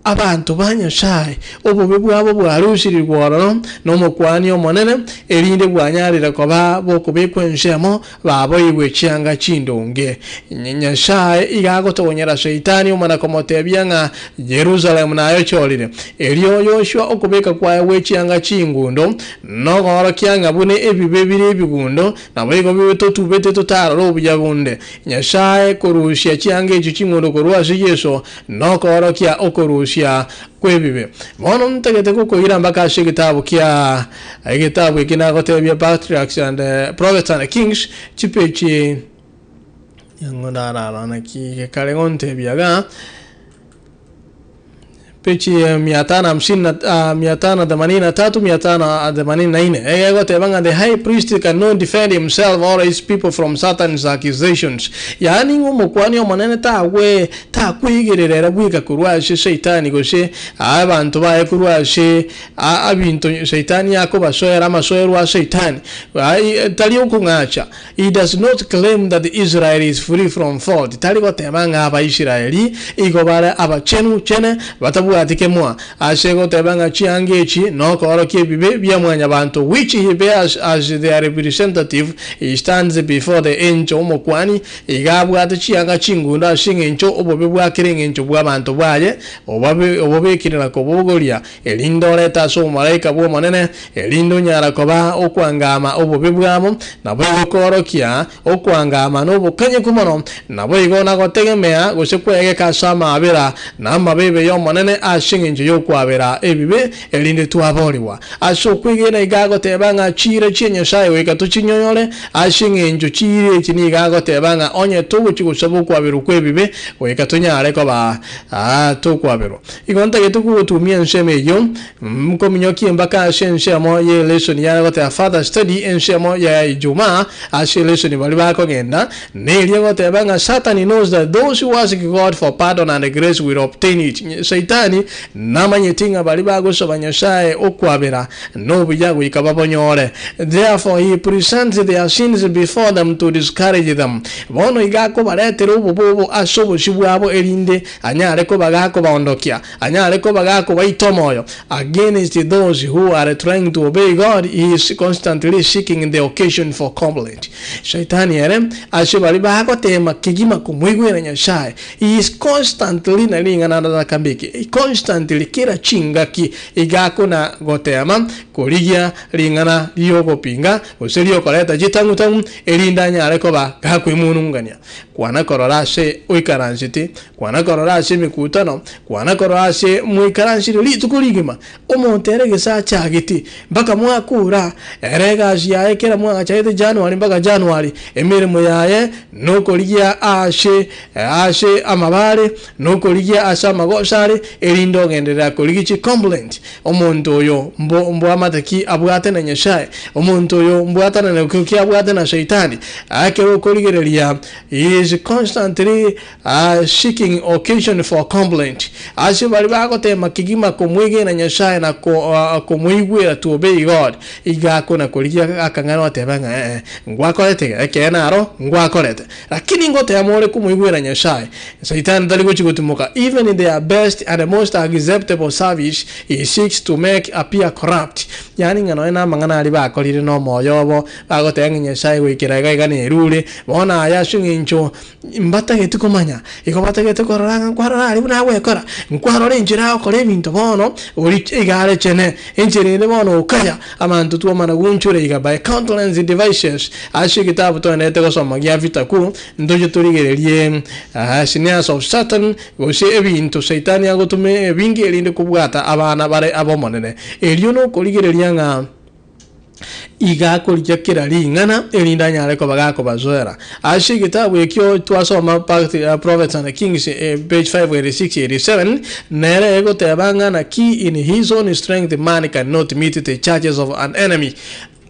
Abanto ba Nyasae, obobe bwabo bwarusirigwe ororo n'Omokuani omonene, erinde bwanyarire koba bokobekwa ensemo, baboigwe chianga chindonge. Nyasae iga agotogonyera Saitani omana komotebia ng'a Yerusalemu nayochorire. Erio Yoshua okobeka kwaye gwe chianga chingundo, nokoorokia ng'a buna ebibe bire ebigundo, naboigo bibe totubete totarore obuya bonde. Nyasae korusia chianga echio chingundo korwa ase Yeso, Nokoorokia okorusia kw'ebibe. Bono ntagete gokoira mpaka ase egetabu kia egetabu eke nagotebia Patriarchs and Prophets and Kings chipeji ng'o ndarara naki gekare gontebia iga peji mia tano hamsini na ah, mia tano themanini na tatu mia tano themanini na ine egegoteba ng'a the high priest cannot defend himself or his people from Satan's accusations yaani ng'a omokuani omonene tagwe Takwegerera ere bweka korwa ase Saitani gose abanto baye korwa ase abinto Saitani akobasoera amasoerwa a Saitani. Tari okong'acha. He does not claim that Israel is free from fault. Tari goteba ng'a Abaisraeli igo bare abachenu chene batabwati kemoa. Ase goteba ng'a chianga echi nokoorokia ebibe bia mwanyabanto which he bears as their representative, he stands before the angel omokuani Iga abwate chianga chingundo ase engencho obobe bwa kera engencho bw'abanto baye, obabe obobekire na kobobogoria, erinde orete ase omomalaika bw'Omonene, erinde onyara koba okwangama obobe bwabo, naboigo koorokia okwangama na obokanyeku mono, naboigo nagotegemea gose kwegeka ase amaabera na amabebe y'Omonene ase engencho y'okwabera ebibe, erinde twaboorigwa. Ase okwegena iga agoteba ng'a chiira chia Nyasae goika tochinyonyore, ase engencho chiira echi nigo agoteba ng'a onye togochia gosaba okwaberwa kw'ebibe, goika tonyare koba tokwaberwa. Igo ntagete kogotumia ensemo eyio, nkominyokie mpaka ase ensemo y'elesoni yare goteba Further Study, ensemo ya Ijumaa, ase elesoni baria bakogenda, neria egoteba ng'a Satan knows that those who ask God for pardon and grace will obtain it. Saitani Namanyeti ng'a baria bagosaba Nyasae okwabera nobuya goika babonyore. Therefore he presents their sins before them to discourage them. Bono iga akobaretera obobe obo ase obosio bwabo erinde anyare koba gakobaondokia, anyare koba gakobaita omoyo. Against those who are trying to obey God, he is constantly seeking the occasion for complaint. Saitani ere ase baria bagoteema kegima komoigwera Nyasae, He is constantly na ring'ana narakambeke, constantly kera chingaki iga akona goteema korigia ring'ana ri'ogopinga gose ri'okoreta chitang'u-tang'u erinde anyare koba gakwemurungania. Kwana korora ase oikaransete, kwana korora ase emekutano, kwana korora ase moikaransire rituko rigima, omonto ere gese achagete mpaka mwakura, ere egasi yaye kera mwagachaete January mpaka January, emeremo yaye nokorigia aase Ase amabare, nokorigia ase amagoso are, erinde ogenderera korigia chicomplaint. Omonto oyo mbo mbwamate ki abwate na Nyasae? Omonto oyo mbwatanane ki abwate na Saitani? Ekero okorigereria, he is constantly seeking occasion for complaint. Ase baria bagotema kegima komwegena Nyasae na komoigwera to obey God, iga akona korigia akang'ana otebe ng'a ee, ngwakorete iga, ekeene aro ngwakorete. Lakini ngoteema ore komoigwera Nyasae, Saitani tari gochia gotimoka. Even in their best and most acceptable service, he seeks to make appear corrupt. Yaani ng'a nonya namang'ana aria bakorire nomoyo obo, bagoteba ng'a Nyasae goikera iga iga nerure, bono aya ase eng'encho mbatageti komanya, igo batagete korora ng'a nkwarora aria buna agwekora, nkwarora enchera agokora ebinto bono, oria iga are chene, enchera ende bono okaya, Abanto twomana gonchora iga by countless devices ase egetabu toenderete gosoma gia vita kuu ntoche torigererie snares of Satan gose ebinto saitani agotoma ebinge erinde kobwata abana bare ab'Omonene. Erio nokorigereria ng'a. Iga akorigia kera ring'ana, erinde anyare koba gakobasoera. Ase egetabu ekio twasoma Prophets and Kings, page 586, 87, nere egoteba ng'a naki in his own strength man cannot meet the charges of an enemy.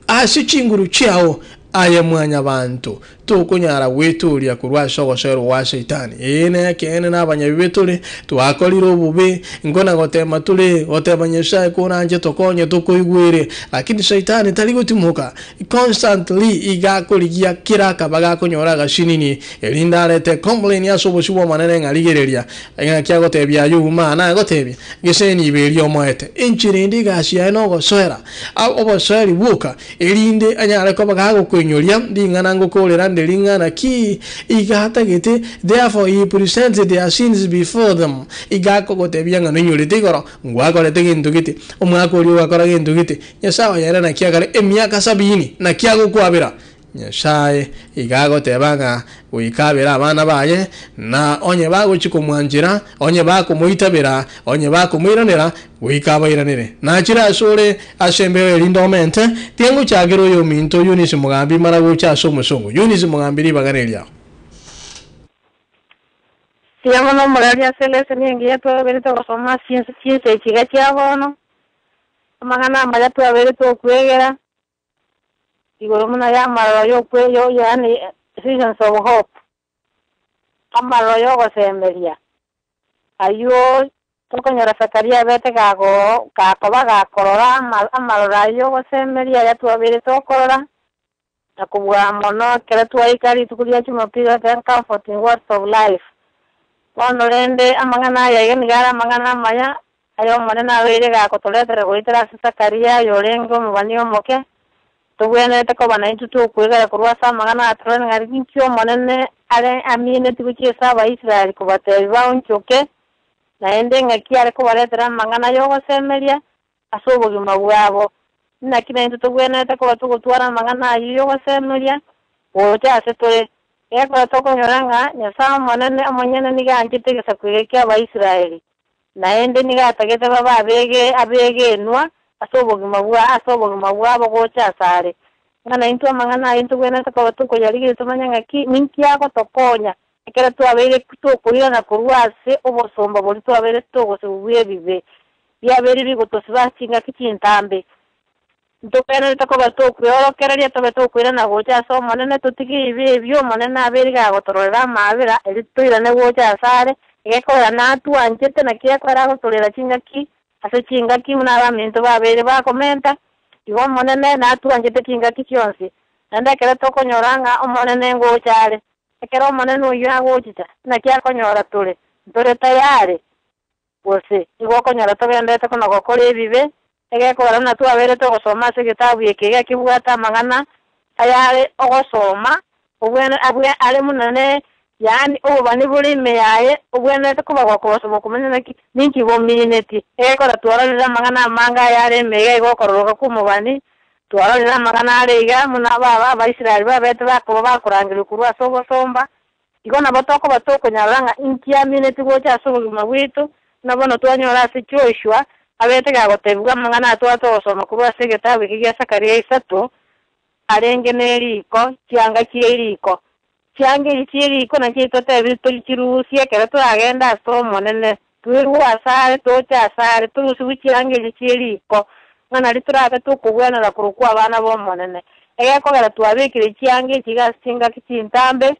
Ase chinguru chiao, aye mwanyabanto, tokonyara gwetooria korwa ase ogosoerwa gwa Saitani. Ee, nekeene nabanyabibe tore, twakorire obobe, nkona gotema tore, goteba Nyasae koranche tokonye tokoigwere. Lakini Saitani tari gotimoka, constantly iga akorigia kera akaba gakonyora agasinini, erinde arete complain ase obosio bw'Omonene ng'a rigereria, ng'aki agotebia Ayubu mana agotebia, gese nibo eria omoete. Enchera ende egasi yaye nogosoera, obosoeri bwoka, Erinde anyare koba gagokoinyoria ring'ana ngokorera nde ring'ana ki iga atagete, therefore he presents their sins before them, iga akogotebia ng'a noinyorete igoro, ngwakorete gento gete, omwaka oria ogakora gento gete, Nyasae oye ere naki akare emiaka sabini, naki agokwabera? Nyasae iga agoteba ng'a goika abere abana baye, na onye bagochia komwanchera, onye bakomoitabera, onye bakomoiranera, goika abairanere. Nachire asore ase embeo erinde omente, tiga ngochakere oyominto Eunice Mogambi mara gocha ase omosongo. Eunice Mogambi ribaga neriao. Tiga mono omorari ase eleseni engiya twabeire togosoma ase chinsa chinsa echi iga chia bono, amang'ana amaya twabeire tokwegera, Igoro buna y'amaroro y'okwe yaani seasons of hope, amaroro y'ogosemeria, ayio tokonyora Zakaria abete gakoba gakorora amaroro ayio y'ogosemeria aya twabeire tokorora, na kobua mono ekero twaika rituko ria Jumapili the comforting words of life. Bono rende amang'ana aya iga nigo are amang'ana amaya, Ay'Omonene abeire gakotoretera goetera ase Zakaria, oyorenge omobani omoke, tobwenerete koba naintwe tokwegera korwa ase amang'ana aya torore ng'a ninki Omonene are amineti gochia ase Abaisraeli kobatebia baonchoke, naende ng'aki are kobaretera amang'ana y'ogosemeria ase obogima bwabo. Naki naintwe tobwenerete koba togotwara amang'ana ayio y'ogosemeria gocha ase tore, gekogera tokonyora ng'a Nyasae Omonene omonyene nigo anchete egesaku eke ki'Abaisraeli. Naende nigo atagete babe abege abegenwa ase obogima bwa ase obogima bwabo gocha asare. Ng'a naintwe amang'ana aya ntobwenerete koba tokoyarigereria tomanye ng'a ki ninki agotokonya ekero twabeire tokoirana korwa ase obosomba boria twabeire togosibwa bw'ebibe biabeire bigotosiba ase chingaki chintambe. Ntobwenerete koba tokweorokereria tobe tokoirana gocha ase Omonene, totige ebibe ebio Omonene abeire gagotororera amaabera, erio toirane gocha asare, egekorera natwanchete, naki ekorera agotorera chingaki ase chingaki, buna abaminto babeire bakomenta. Igo Omonene natwanchete chingaki chionsi, naende ekero tokonyora ng'a Omonene ngocha are, ekero Omonene oyio agochicha, naki akonyora tore? Ntore tayari? Gose igo okonyora togenderete kona gokora ebibe, egekogera buna twabeire togosoma ase egetabu eke iga kebwate amang'ana ayare ogosoma, obwene abwe are buna ne yaani obobani bore ime yaye obwenerete koba gokobosoma okomanya naki ninki bomineti. Egekogera twarorire amang'ana amange ayare ime iga igo okororoka kw'omobani, twarorire amang'ana are iga buna aba Abaisraeli babete bakoba bakorangerigwa korwa ase obosomba, Igo nabo tokoba tokonyarora ng'a inki amineti gocha ase obogima bwaito, buna bono twanyora ase Joshua abete gagotebigwa amang'ana aya tware togosoma korwa ase egetabu eke gia Zakaria isato, arenge neriko, chianga chi'eriko. Chianga echi chi'eriko nachio totebirie torichirusie ekero toragende ase Omonene, twerue asare, toche asare, torusigwe chianga echi chi'eriko, ng'a nario torabe tokobwenera korokwa abana b'Omonene. Egekogera twabekire chianga echi iga ase chingaki chintambe,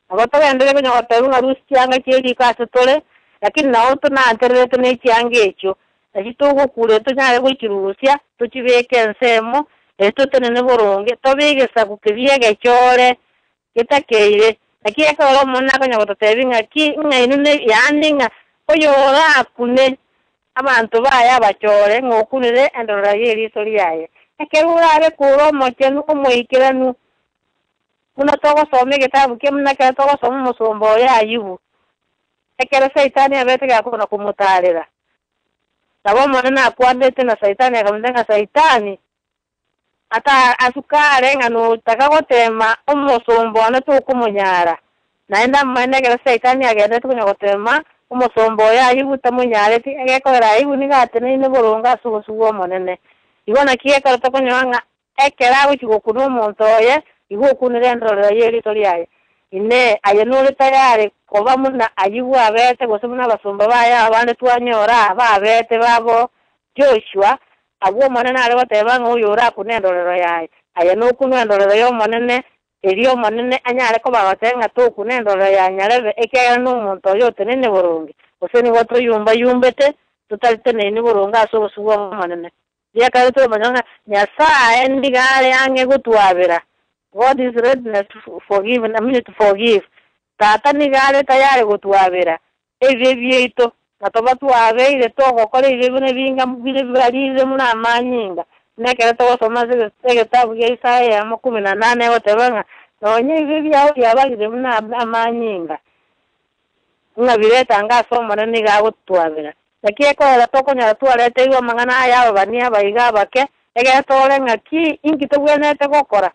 Nabo togenderere konya gotebia ng'a rusia chianga chie riko ase tore, lakini nao tonanchererete ne chianga echio, nachi togokuria tonyare gochirusia, tochibeke ensemo, erio totenene boronge, tobe egesaku keria egechore getakeire. Naki ekero Omonene akonya gototebia ng'a ki, ng'a inwe ne yaani ng'a oyorakune abanto baye abachore, ng'a okunire endorero y'eriso riaye. Ekero orabe kore omochenu omoikeranu, Buna togosoma egetabu kia buna ekero togosoma omosomba oye Ayubu, ekero Saitani abete gakona komotaarera. Nabo Omonene akwanete na Saitani akamotebia ng'a Saitani ata asuke are ng'a notaka goteema omosomba one tokomonyara. Naende amaene ekero Saitani agenderete konya goteema omosomba oye Ayubu tamonyareti, egekogera Ayubu nigo ateneine boronge ase obosio bw'Omonene. Igo naki ekero tokonyora ng'a ekero agochi gokuna omonto oye, igo okunire endorero ya erito riaye. Ine aye nore tayari koba muna aywo bwabete gose buna abasomba baye abande twanyora babete babo Joshua, abwo omonene are goteba ng'a oyo orakune endorero yaye. Aye nokuna endorero ya omonene, erio omonene anyare kobagote ng'a tokuna endorero ya nyarebe, ekiagera na omonto oyo otenene boronge. Gose nigo toyumbayumbete, totariteneini boronge ase obosu bwa omonene. Riakare twamanya ng'a Nyasaye nigo are ang'e gotwabera. God is readiness to forgive, I mean to forgive. Tata nigo are tayari gotwabera ebibe biaito, na toba twabeire togokora ebibe buna ebinga bire bibarire muna amanyinga. Nekero togosoma ase egetabu gia Isaya ya 18 egoteba ng'a nonye ebibe biao biabarire buna amanyinga, ng'a biretanga ase omonene nigo agotwabera. Naki ekorera tokonyora twareteirwe amang'ana aya ababani abaiga abake, egere tore ng'aki inki tobwenerete gokora.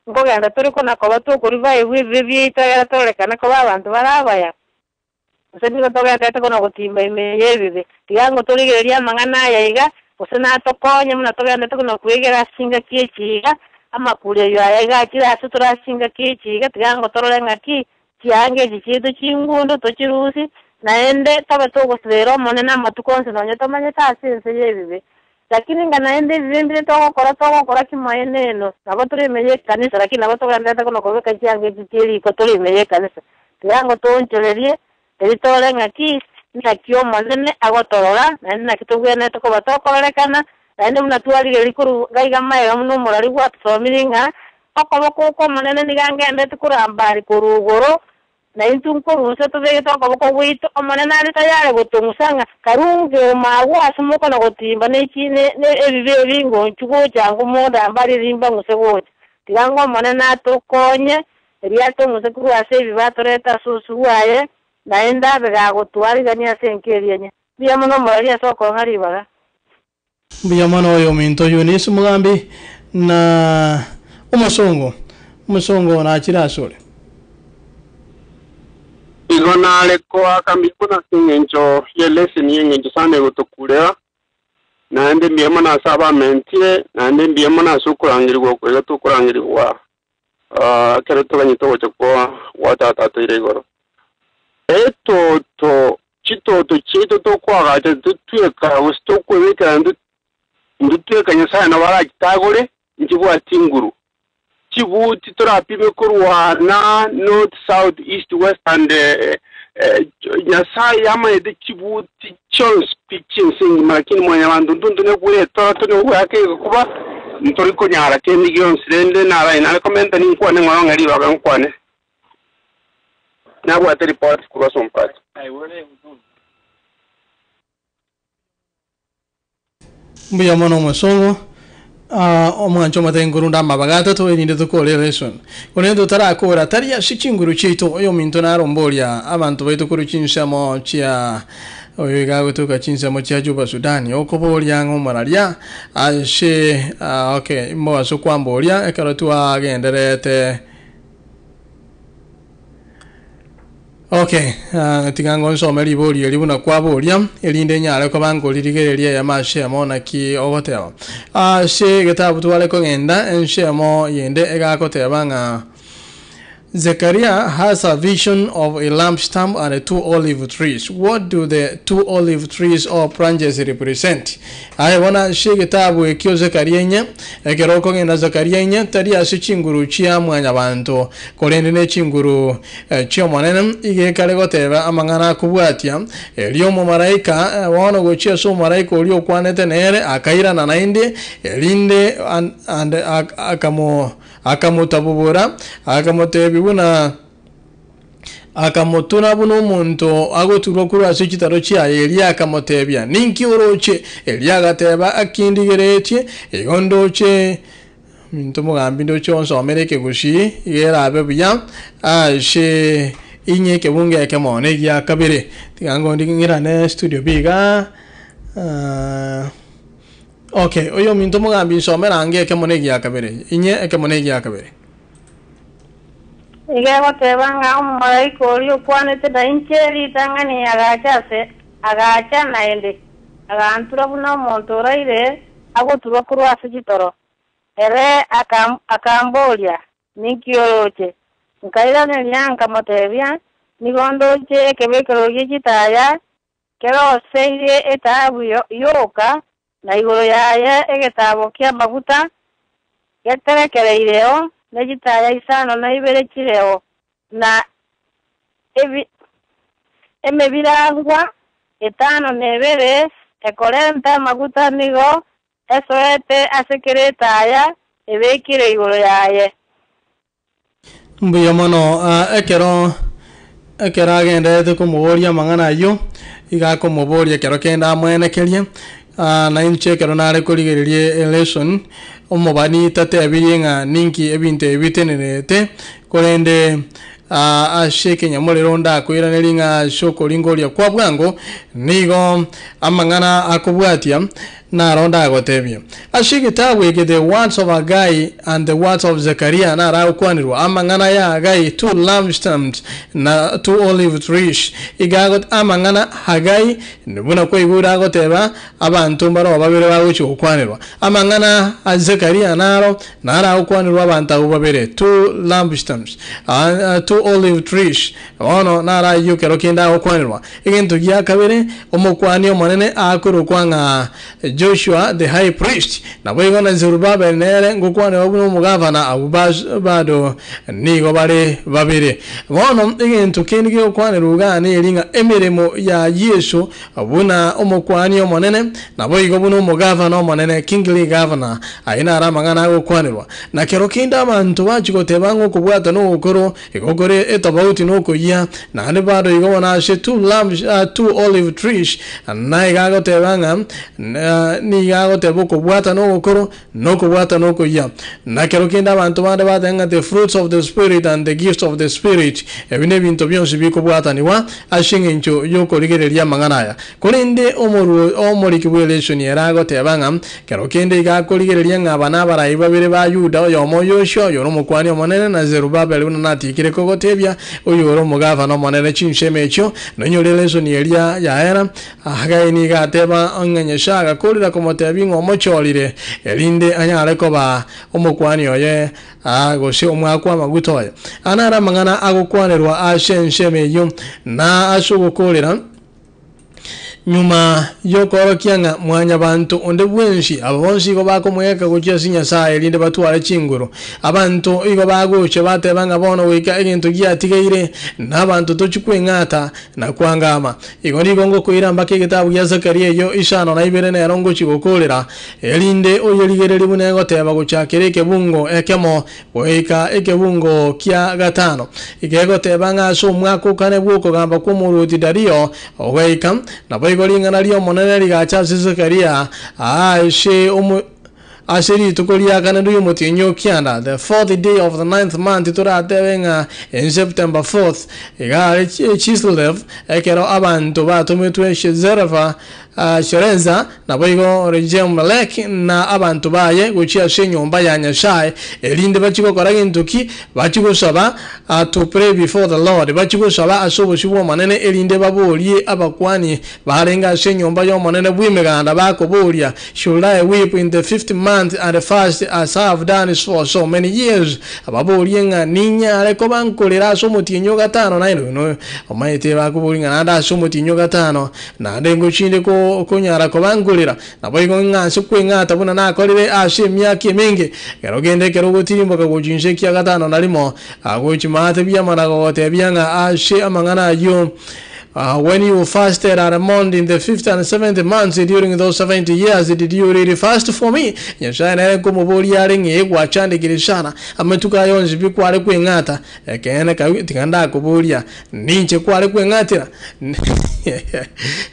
Nkogenda tore kona koba tokorivive ebibe biaito egere torekane koba abanto bare abaya. Gose nigo togendete kona gotimba ime ya ebibe. Tiga ngo torigereria amang'ana aya iga, gose natokonye buna togendete kona kwegera ase chingaki echi iga, amakuri ayo aya iga achire ase tore ase chingaki echi iga, tiga ngo torore ng'aki chianga echi chiaito chingundo tochirusie, naende tobe togosibera omonene amatuko onsi nonye tomanyete ase ense ya ebibe. Lakini nga naende ebibe mbire togokora togokora kimoene eno, nabo tore ime ya ekanisa, lakini nabo togenderete kono kobeka chianga echi chia eriko tore ime ya ekanisa. Tiga ngo toonchorerie, eri tore ng'aki, naki omonene agotorora, naende naki tobwenerete koba tokororekana, naende buna twarigereria korwa gaiga maega buna omorari gwatosomire ng'a, okoboko oko omonene nigo angendete korambari korwa igoro, na intwe nkorwa tobegete okoboko gwaito, omonene are tayari gotong'usa ng'a karunge omagwo ase mokona gotimba ne ebibe ebi ngonchu gocha ngo mondambari rimba ng'use gocha. Tiga ngo omonene atokonye, erio atong'use korwa ase ebibe atorete ase obosu bwaye, naende abe gagotwarigania ase enka eria enye. Mbuya mono omorari ase okong'a ribaga. Mbuya mono oyo ominto Eunice Mugambi na omosongo, omosongo nachire asore. Igo nare koaka mbuya mono ase eng'encho ya eleseni y'eng'encho sana egotokurera, naende mbuya mono ase abamentire, naende mbuya mono ase okorangerigwa okwo iga tokorangerigwa ekero toganyete ogocha kwa gwa tata toire igoro. Etoto chitoto chiaito tokoagacha totweka gose tokwebekera ntotweka Nyasaye nabo arachitagore nchibwati nguru. Chibuti torapime korwana north, south, east, west and Nyasaye yamaete chibuti chionsi pi chiense engima, lakini mwanyabanto ntuntu negwetora tone goaka kuba ntori konyara kende gionsi rende naraye nare komenta ninkwane ng'oro ng'a ribaga nkwane. Nabwate report korwa Sompati. Mbuya mono omosongo, omwancho omotebia nkorunda amabaga atato erinde tokore lesson. Korende totarakora tari ase chinguru chiaito, oyo ominto naromboria abanto baito korwa chinsemo chia oyo iga agotoka chinsemo chia Juba Sudan, okoboria ng'a omoraria ase okay mobaso kwamboria ekero twagenderete. Okay, tiga ngonsome ribori eri buna kwaboria, erinde nyare koba nkoririgereria eyemo ase eyemo naki ogoteba. Ase egetabu tware kogenda ensemo yende egagoteba ng'a Zechariah has a vision of a lampstand and two olive trees. What do the two olive trees or branches represent? Aye bona ase egetabu ekio Zekaria inye, ekero okogenda Zekaria inye, tari ase chinguru chia mwanyabanto, korende ne chinguru chi'omonene, iga ekare goteba amang'ana akobwatia. Erio omomalaika bono gochia ase omomalaika oria okwanete nere, akairana naende, erinde and akamo akamotabobora, akamotebia buna akamotuna buna omonto agoturwa korwa ase chitaro chiaye. Eria akamotebia, ninki oroche? Eria agateba, akindigeretie, igo ndoche minto mogambi ndoche onsomere ekegusii, iga erabe buya ase inye ekebungo ekemo na egia kabere. Tiga ngondi ng'irane studio biga. Okay, oyo ominto omogambi nsomera ange ekemo na egia kabere, inye ekemo na egia kabere. Iga egoteba ng'a omomalaika oria okwanete na inche ritang'ani agacha ase agacha naende, agantura buna omonto oraire. agoturwa korwa ase chitoro. Ere akamboria, Ninki oroche? Nkairaneria, nkamotebia, Nigo ndoche ekebekero gie chitaya keroseirie etaabu yoka, na igoro yaye egetabo ki'amaguta geterekereireo, ne chitaya isano na ibere chireo, na emebirangwa etano na ebere ekorenta amaguta nigo esoete ase kera etaya ebekire igoro yaye. Mbuya mono ekero ekero agenderete komoboria amang'ana ayio, iga akomoboria ekero kende amoenekerie, na inche ekero nare korigereria elesson, omobani tatebirie ng'a ninki ebinto ebi bitenenerete, korende ase ekenyamorero ndakoiranerie ng'a ase okoringoria kwa bwango, nigo amang'ana akobwatia Naro ndagotebie, Ase egetabu eke The Words of Haggai and the Words of Zechariah naragokwanirwe amang'ana ya Hagai, two lampstands na two olive trees. Iga agot amang'ana Hagai, buna kwaigure agoteba, abanto mbaroo babere bagochia gokwanirwa. Amang'ana a Zekaria naro naragokwanirwe abanto abwo babere, two lampstands, two olive trees. Bono naro ayio kero kende agokwanirwa. Egento gia kabere, Omokuani omonene akorokwa ng'a Joshua the high priest, naboigo na Zerubabeli nere ngokwanerwa buna omogavana, abwo bado nigo bare babere. Bono egento kende gegokwanerwa igaa neri ng'a emeremo ya Yeso buna Omokuani omonene, naboigo buna omogavana omonene, kingly governor, ayio naro amang'ana agokwanerwa. Na kero kende abanto bachia goteba ng'a okobwata nogokoro Igo kore etobauti nokoyia, naende bado igo bono ase two lamps, two olive trees, na iga agoteba ng'a nigo agoteba okobwata nogokoro, na okobwata nokoyia. Na kero kende abanto bande bateba ng'a the fruits of the spirit and the gifts of the spirit, ebi nebinto bionsi bikobwatanigwa ase eng'encho yokorigereria amang'ana aya. Korende omorwo omoriki bw'elesoni ere agoteba ng'a Kero kende iga akorigereria ng'a aba nabarai babere ba Yuda, oyomo Yoshua, oyore omokuani omonene, na Zerubabeli, buna natikire kogotebia, oyore omogavana omonene chinsemo echio. Noinyore elesoni eria yaera. Hagai nigo ateba ng'a Nyasae agakorera komotebia ng'a omochorire, erinde anyare koba omokuani oye, gose omwakwa amaguta oye. Aya naro amang'ana agokwanerwa ase ensemo eyio, na ase ogokorera. Nyuma y'okoorokia ng'a mwanyabanto onde bwensi, aba bonsi igo bakomwegeka gochia ase Nyasae erinde batware chinguru. Abanto igo bagocha bateba ng'a bono goika egento giatigaire, na abanto tochi kweng'ata na kwangama. Igo nigo ngokoira mpaka egetabu gia Zakaria eyio isano na ibere nero ngochi gokoorera, erinde oyerigererie buna egoteba gochakera ekebungo ekemo Goika ekebungo kia gatano gekoteba ng'a ase omwaka o kane bw'okogamba kw'omorwoti Dario ogoika, naboigo ring'ana ri'Omonene rigacha ase Zekaria ase omo ase rituko ria kane ri'omotienyi o kianda, the fourth day of the ninth month, toratebe ng'a in September fourth, iga are Chislev, ekero abanto batometwe Shezerva Shereza, naboigo Regemmeleki na abanto baye gochia ase enyomba ya Nyasae, erinde bachie gokora gento ki? Bachie gosaba, to pray before the Lord, bachie gosaba ase obosio bw'Omonene, erinde baborie abakuani barenge ase enyomba y'Omonene bw'Emeganda, bakoboria, Should I weep in the fifth month and fast as I have done for so many years? Ababorie ng'a ninyare koba nkorera ase omotienyi o gatano naende omanyete bakoboria ng'a naende ase omotienyi o gatano Naende ngochinde konyara kobangorera, naboigo ng'a ase kweng'ata buna nakorire ase emiaka emenge. Ekero kende ekero ogotirimboka gochia inse ekia gatano na rimo, agochia maate biama na gogotebia ng'a ase amang'ana ayio, When you fasted and mourned in the fifth and seventh months during those 70 years, did you really fast for me? Nyasae nere nkomoboria are ng'a ee gwachandekire sana amatuko aya onsi pi kware kweng'ata. Ekeene tiga ndakoboria, Ninche kware kweng'atera?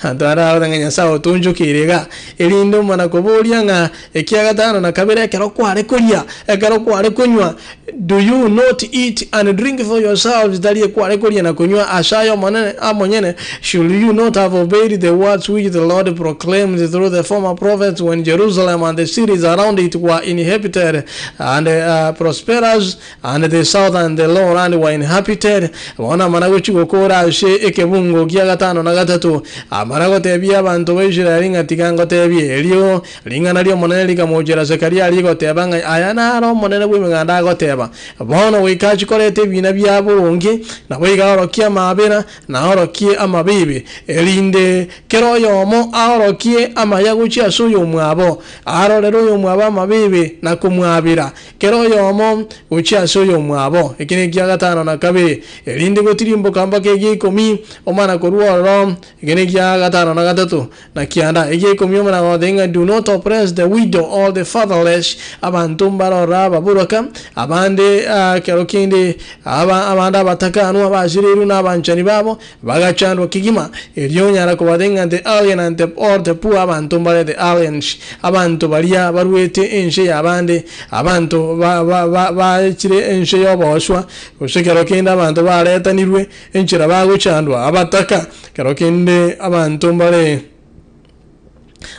Abanto bande bagoteba ng'a Nyasae otonchokeire iga, erinde omana koboria ng'a ekia gatano na kabere ekero kware koria, ekero kware konywa, do you not eat and drink for yourselves, tari ekware koria na konywa ase aye omonene amonyene? 7, Should you not have obeyed the words which the Lord proclaimed through the former prophets when Jerusalem and the cities around it were inhabited and prosperous, and the south and the lowland were inhabited? Bono amana gochia gokora ase ekebungo kia gatano na gatato, amana gotebia abanto ba Israeli ng'a tiga ngotebie. Erio ring'ana ri'Omonene rikamochera Zekaria rigoteba ng'a aya naro Omonene bw'Emeganda agoteba, Bono goika achie koreta ebiina bia boronge, naboigo aorokie amaabera, na aorokie amabibe, erinde kera oyomo aorokie amaya gochia ase oyomwabo, arorere oyomwabo amabibe na komwabera, kera oyomo gochia ase oyomwabo. Eki nekia gatano na kabere, erinde gotirimboka mpaka egia ikomi, omana korwa ororo. Eke nekia gatano na gatato na kianda. Egia ikomi omana goteba ng'a do not oppress the widow or the fatherless, abanto mbarore ababoraka, abande ekero kende aba abande abatakanwa abasireirwe na abanchani babo, bagachandwa kegima. Erio onyara kobatebia ng'a the alien and the or the poor, abanto mbare the aliens, abanto baria barwete ense y'abande, abanto ba ba ba baechire ense y'obooswa, gose ekero kende abanto baretanirwe enchera bagochandwa, abataka, ekero kende abanto mbare.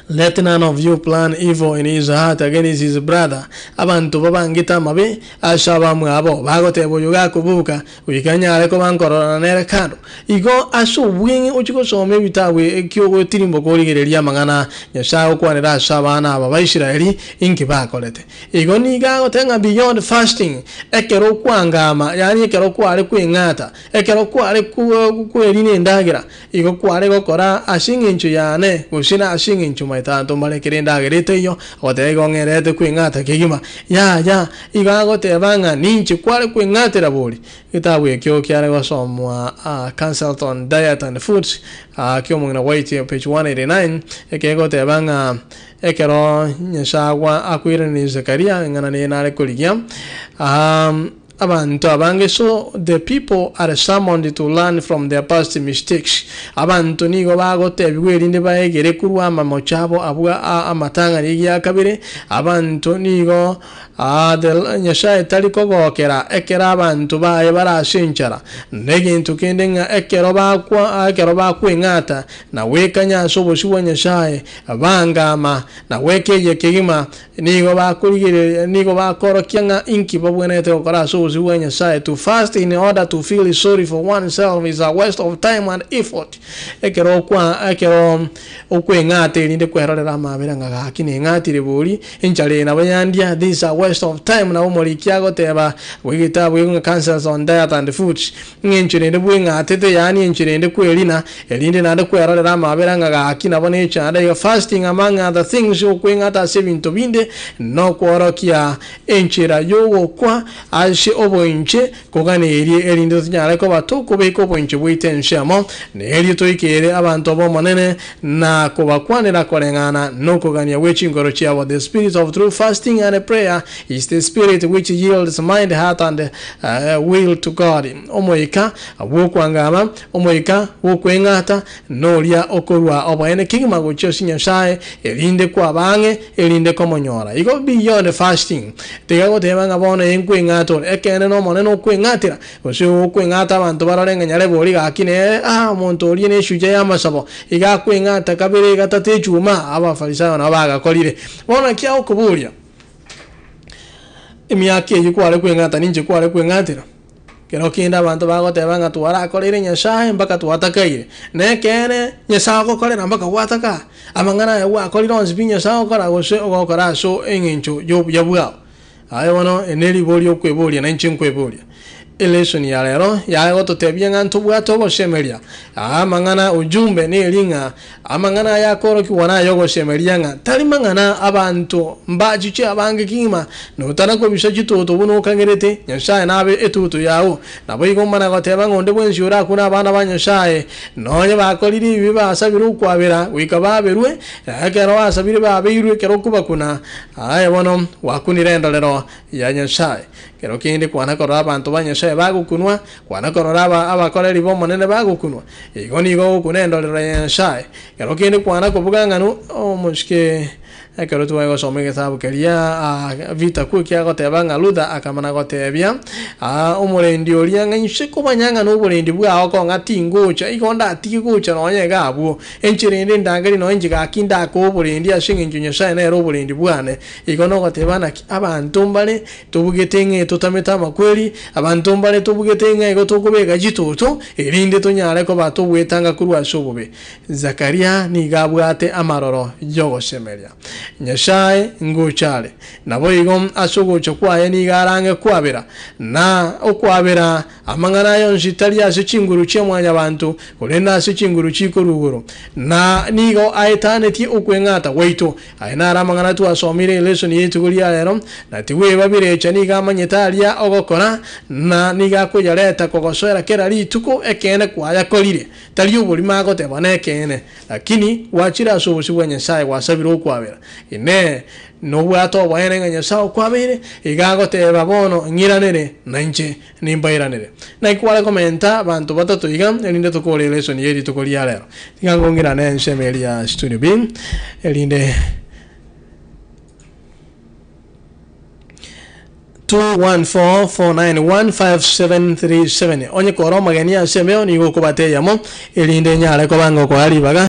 Let none of you plan evil in his heart against his brother, abanto babangete amabe ase abamwabo, bagoteba oyo gakoboka, goika nyare koba nkororana nere kando. Igo ase obweng'e ochie gosoma ebitabu ekiogotirimboka origererie amang'ana Nyasae agokwanera ase abana aba ba Israeli inki bakorete. Igo nigo agoteba ng'a beyond fasting, ekero okwangama, yaani ekero kware kweng'ata, ekero kware kwerina endagera, Igo kware gokora ase engencho yane, gose nase engencho omanyete abanto mbarekere endagera etaiyo, agoteba igo ng'erete kweng'ata kegima. Yaya, igo agoteba ng'a ninche kware kweng'atera bori. Egetabu ekio kiare gosomwa Consult on Diet and Foods ki'omong'ina White, page 189, ekegoteba ng'a ekero Nyasae akoiraneria Zekaria eng'ana neye nare korigia. Abanto abange so the people are summoned to learn from their past mistakes. Abanto nigo bagotebigwa erinde baegere korwa amamocho abo abwo amatang'ani egiakabere. Abanto nigo the Nyasae tari kogokera ekero abanto baye bare ase enchara. Negento kende ng'a ekero bakwa ekero bakweng'ata na gwekanya ase obosio bwa Nyasae, bangama na gwekeyia kegima, Nigo bakorigereria, nigo bakorokia ng'a inki babwenerete gokora ase obosio bwa Nyasae. To fast in order to feel sorry for oneself is a waste of time and effort. Ekero okwa ekero okweng'ata erinde kwerorera amabera ng'a gaki neng'atire bori, enchara eye nabo yandia, this is a waste of time nabo omoriki agoteba bw'egetabu ekio ng'a Counsels on Diet and Foods. Ng'a enchera ende bweng'atete, yaani enchera ende kwerina, erinde naende kwerorera amabera ng'a gaki nabo nechanda iga, fasting among other things, okweng'ata ase ebinto binde, nokworokia enchera y'ogokwa ase oboinche, koganerie erinde tonyare koba tokobeka oboinche bwaito ensemo, na erio toikere abanto b'Omonene na kobakwanera koreng'ana nokogania gwe chinkoro chiabo. The spirit of true fasting and prayer is the spirit which yields mind, heart and will to God. Omoika bw'okwangama, omoika bw'okweng'ata, noria okorua oboene kegima gochia ase Nyasae, erinde kwaba ang'e, erinde komonyora. Igo beyond fasting, tiga goteba ng'a bono ee nkweng'ata ore, ekeene n'Omonene okweng'atera, gose okweng'ata abanto barore ng'a nyarebe oria gaki nere, ah omonto oria neshucha y'amasabo, iga akweng'ata kabere gatato echuma, Abafarisayo nabo bagakorire. Bono naki agokoboria? Emiaka eyio kware kweng'ata ninche kware kweng'atera. Kero kende abanto bagoteba ng'a twarakoreire Nyasae mpaka twatakaire. Nekeene Nyasae ogokorera mpaka gwataka? Amang'ana aya gwakorire onsi pi Nyasae ogokora gose ogokora ase eng'encho y'obuya bwao? Aye bono eri neriborio okweboria na inche nkweboria. Elesson ya rero yaye gototebia ng'a ntobwate ogosemeria. Amang'ana ujumbe neri ng'a Amang'ana aya akoorokigwa nayogosemeria ng'a tari mang'ana abanto mbachiche abange kegima, na otana kobisa chitoto buna okagerete, Nyasae nabe etoto yao. Naboigo omana goteba ng'a onde bwensi orakune abana ba Nyasae, nonye bakorire ebibe basabire okwabera, goika baberwe, na ekero basabire babeirwe ekero okobakuna, aye bono gwakunire endorero ya Nyasae. Kero kende kwana korora abanto ba Nyasae bagokunwa, kwana korora abakoreri b'Omonene bagokunwa. Igo nigo ogokuna endorero ya Nyasae. Kero kende kwana kobuga ng'a omosike. Ekero tware gosoma egetabu keria Vita Kuu kiagoteba ng'a Luther akamana gotebia omorendi oria ng'a inse komanya ng'a noborendi bwao kong'a tingocha, igo ndatige gocha nonya iga abwo. Enchera ende ndangerie nonya inche gaki ndakoe oborendi ase eng'encho Nyasae nere oborendi bwane. Igo nogoteba naki abanto mbare tobugete ng'a totamete amakweri, abanto mbare tobugete ng'a igo tokobeka chitoto, erinde tonyare koba togwetanga korwa ase obobe. Zakaria nigo abwate amaroro y'ogosemeria. Nyasae ngocha are. Naboigo ase ogocha kwaye nigo arange kwabera, na okwabera amang'ana aya onsi tari ase chinguru chia mwanyabanto, korende ase chinguru chikorwa igoro. Na nigo aetanetie okweng'ata gwaito. Aya naro amang'ana twasomire elesoni y'rituko ria rero, na tigweba birecha nigo amanyete aria ogokora, na nigo akoyareta kogosoera kera rituko ekeene kwayakorire. Tari oborimo agoteba nekeene, lakini gwachire ase obosio bwa Nyasae gwasabire okwabera. Inee! Nobwate oboene ng'a Nyasae okwabeire? Iga agoteba bono, Ng'iranere, na inche nimbairanere. Naki kware komenta abanto batato iga, erinde tokore elesoni ye rituko ria rero. Tiga ngong'irane ensemo eria ya studio B, erinde. 214-491-5737 Onye kore omogeni ase embeo nigo okobata eyemo, erinde nyare koba ngokoa ribaga.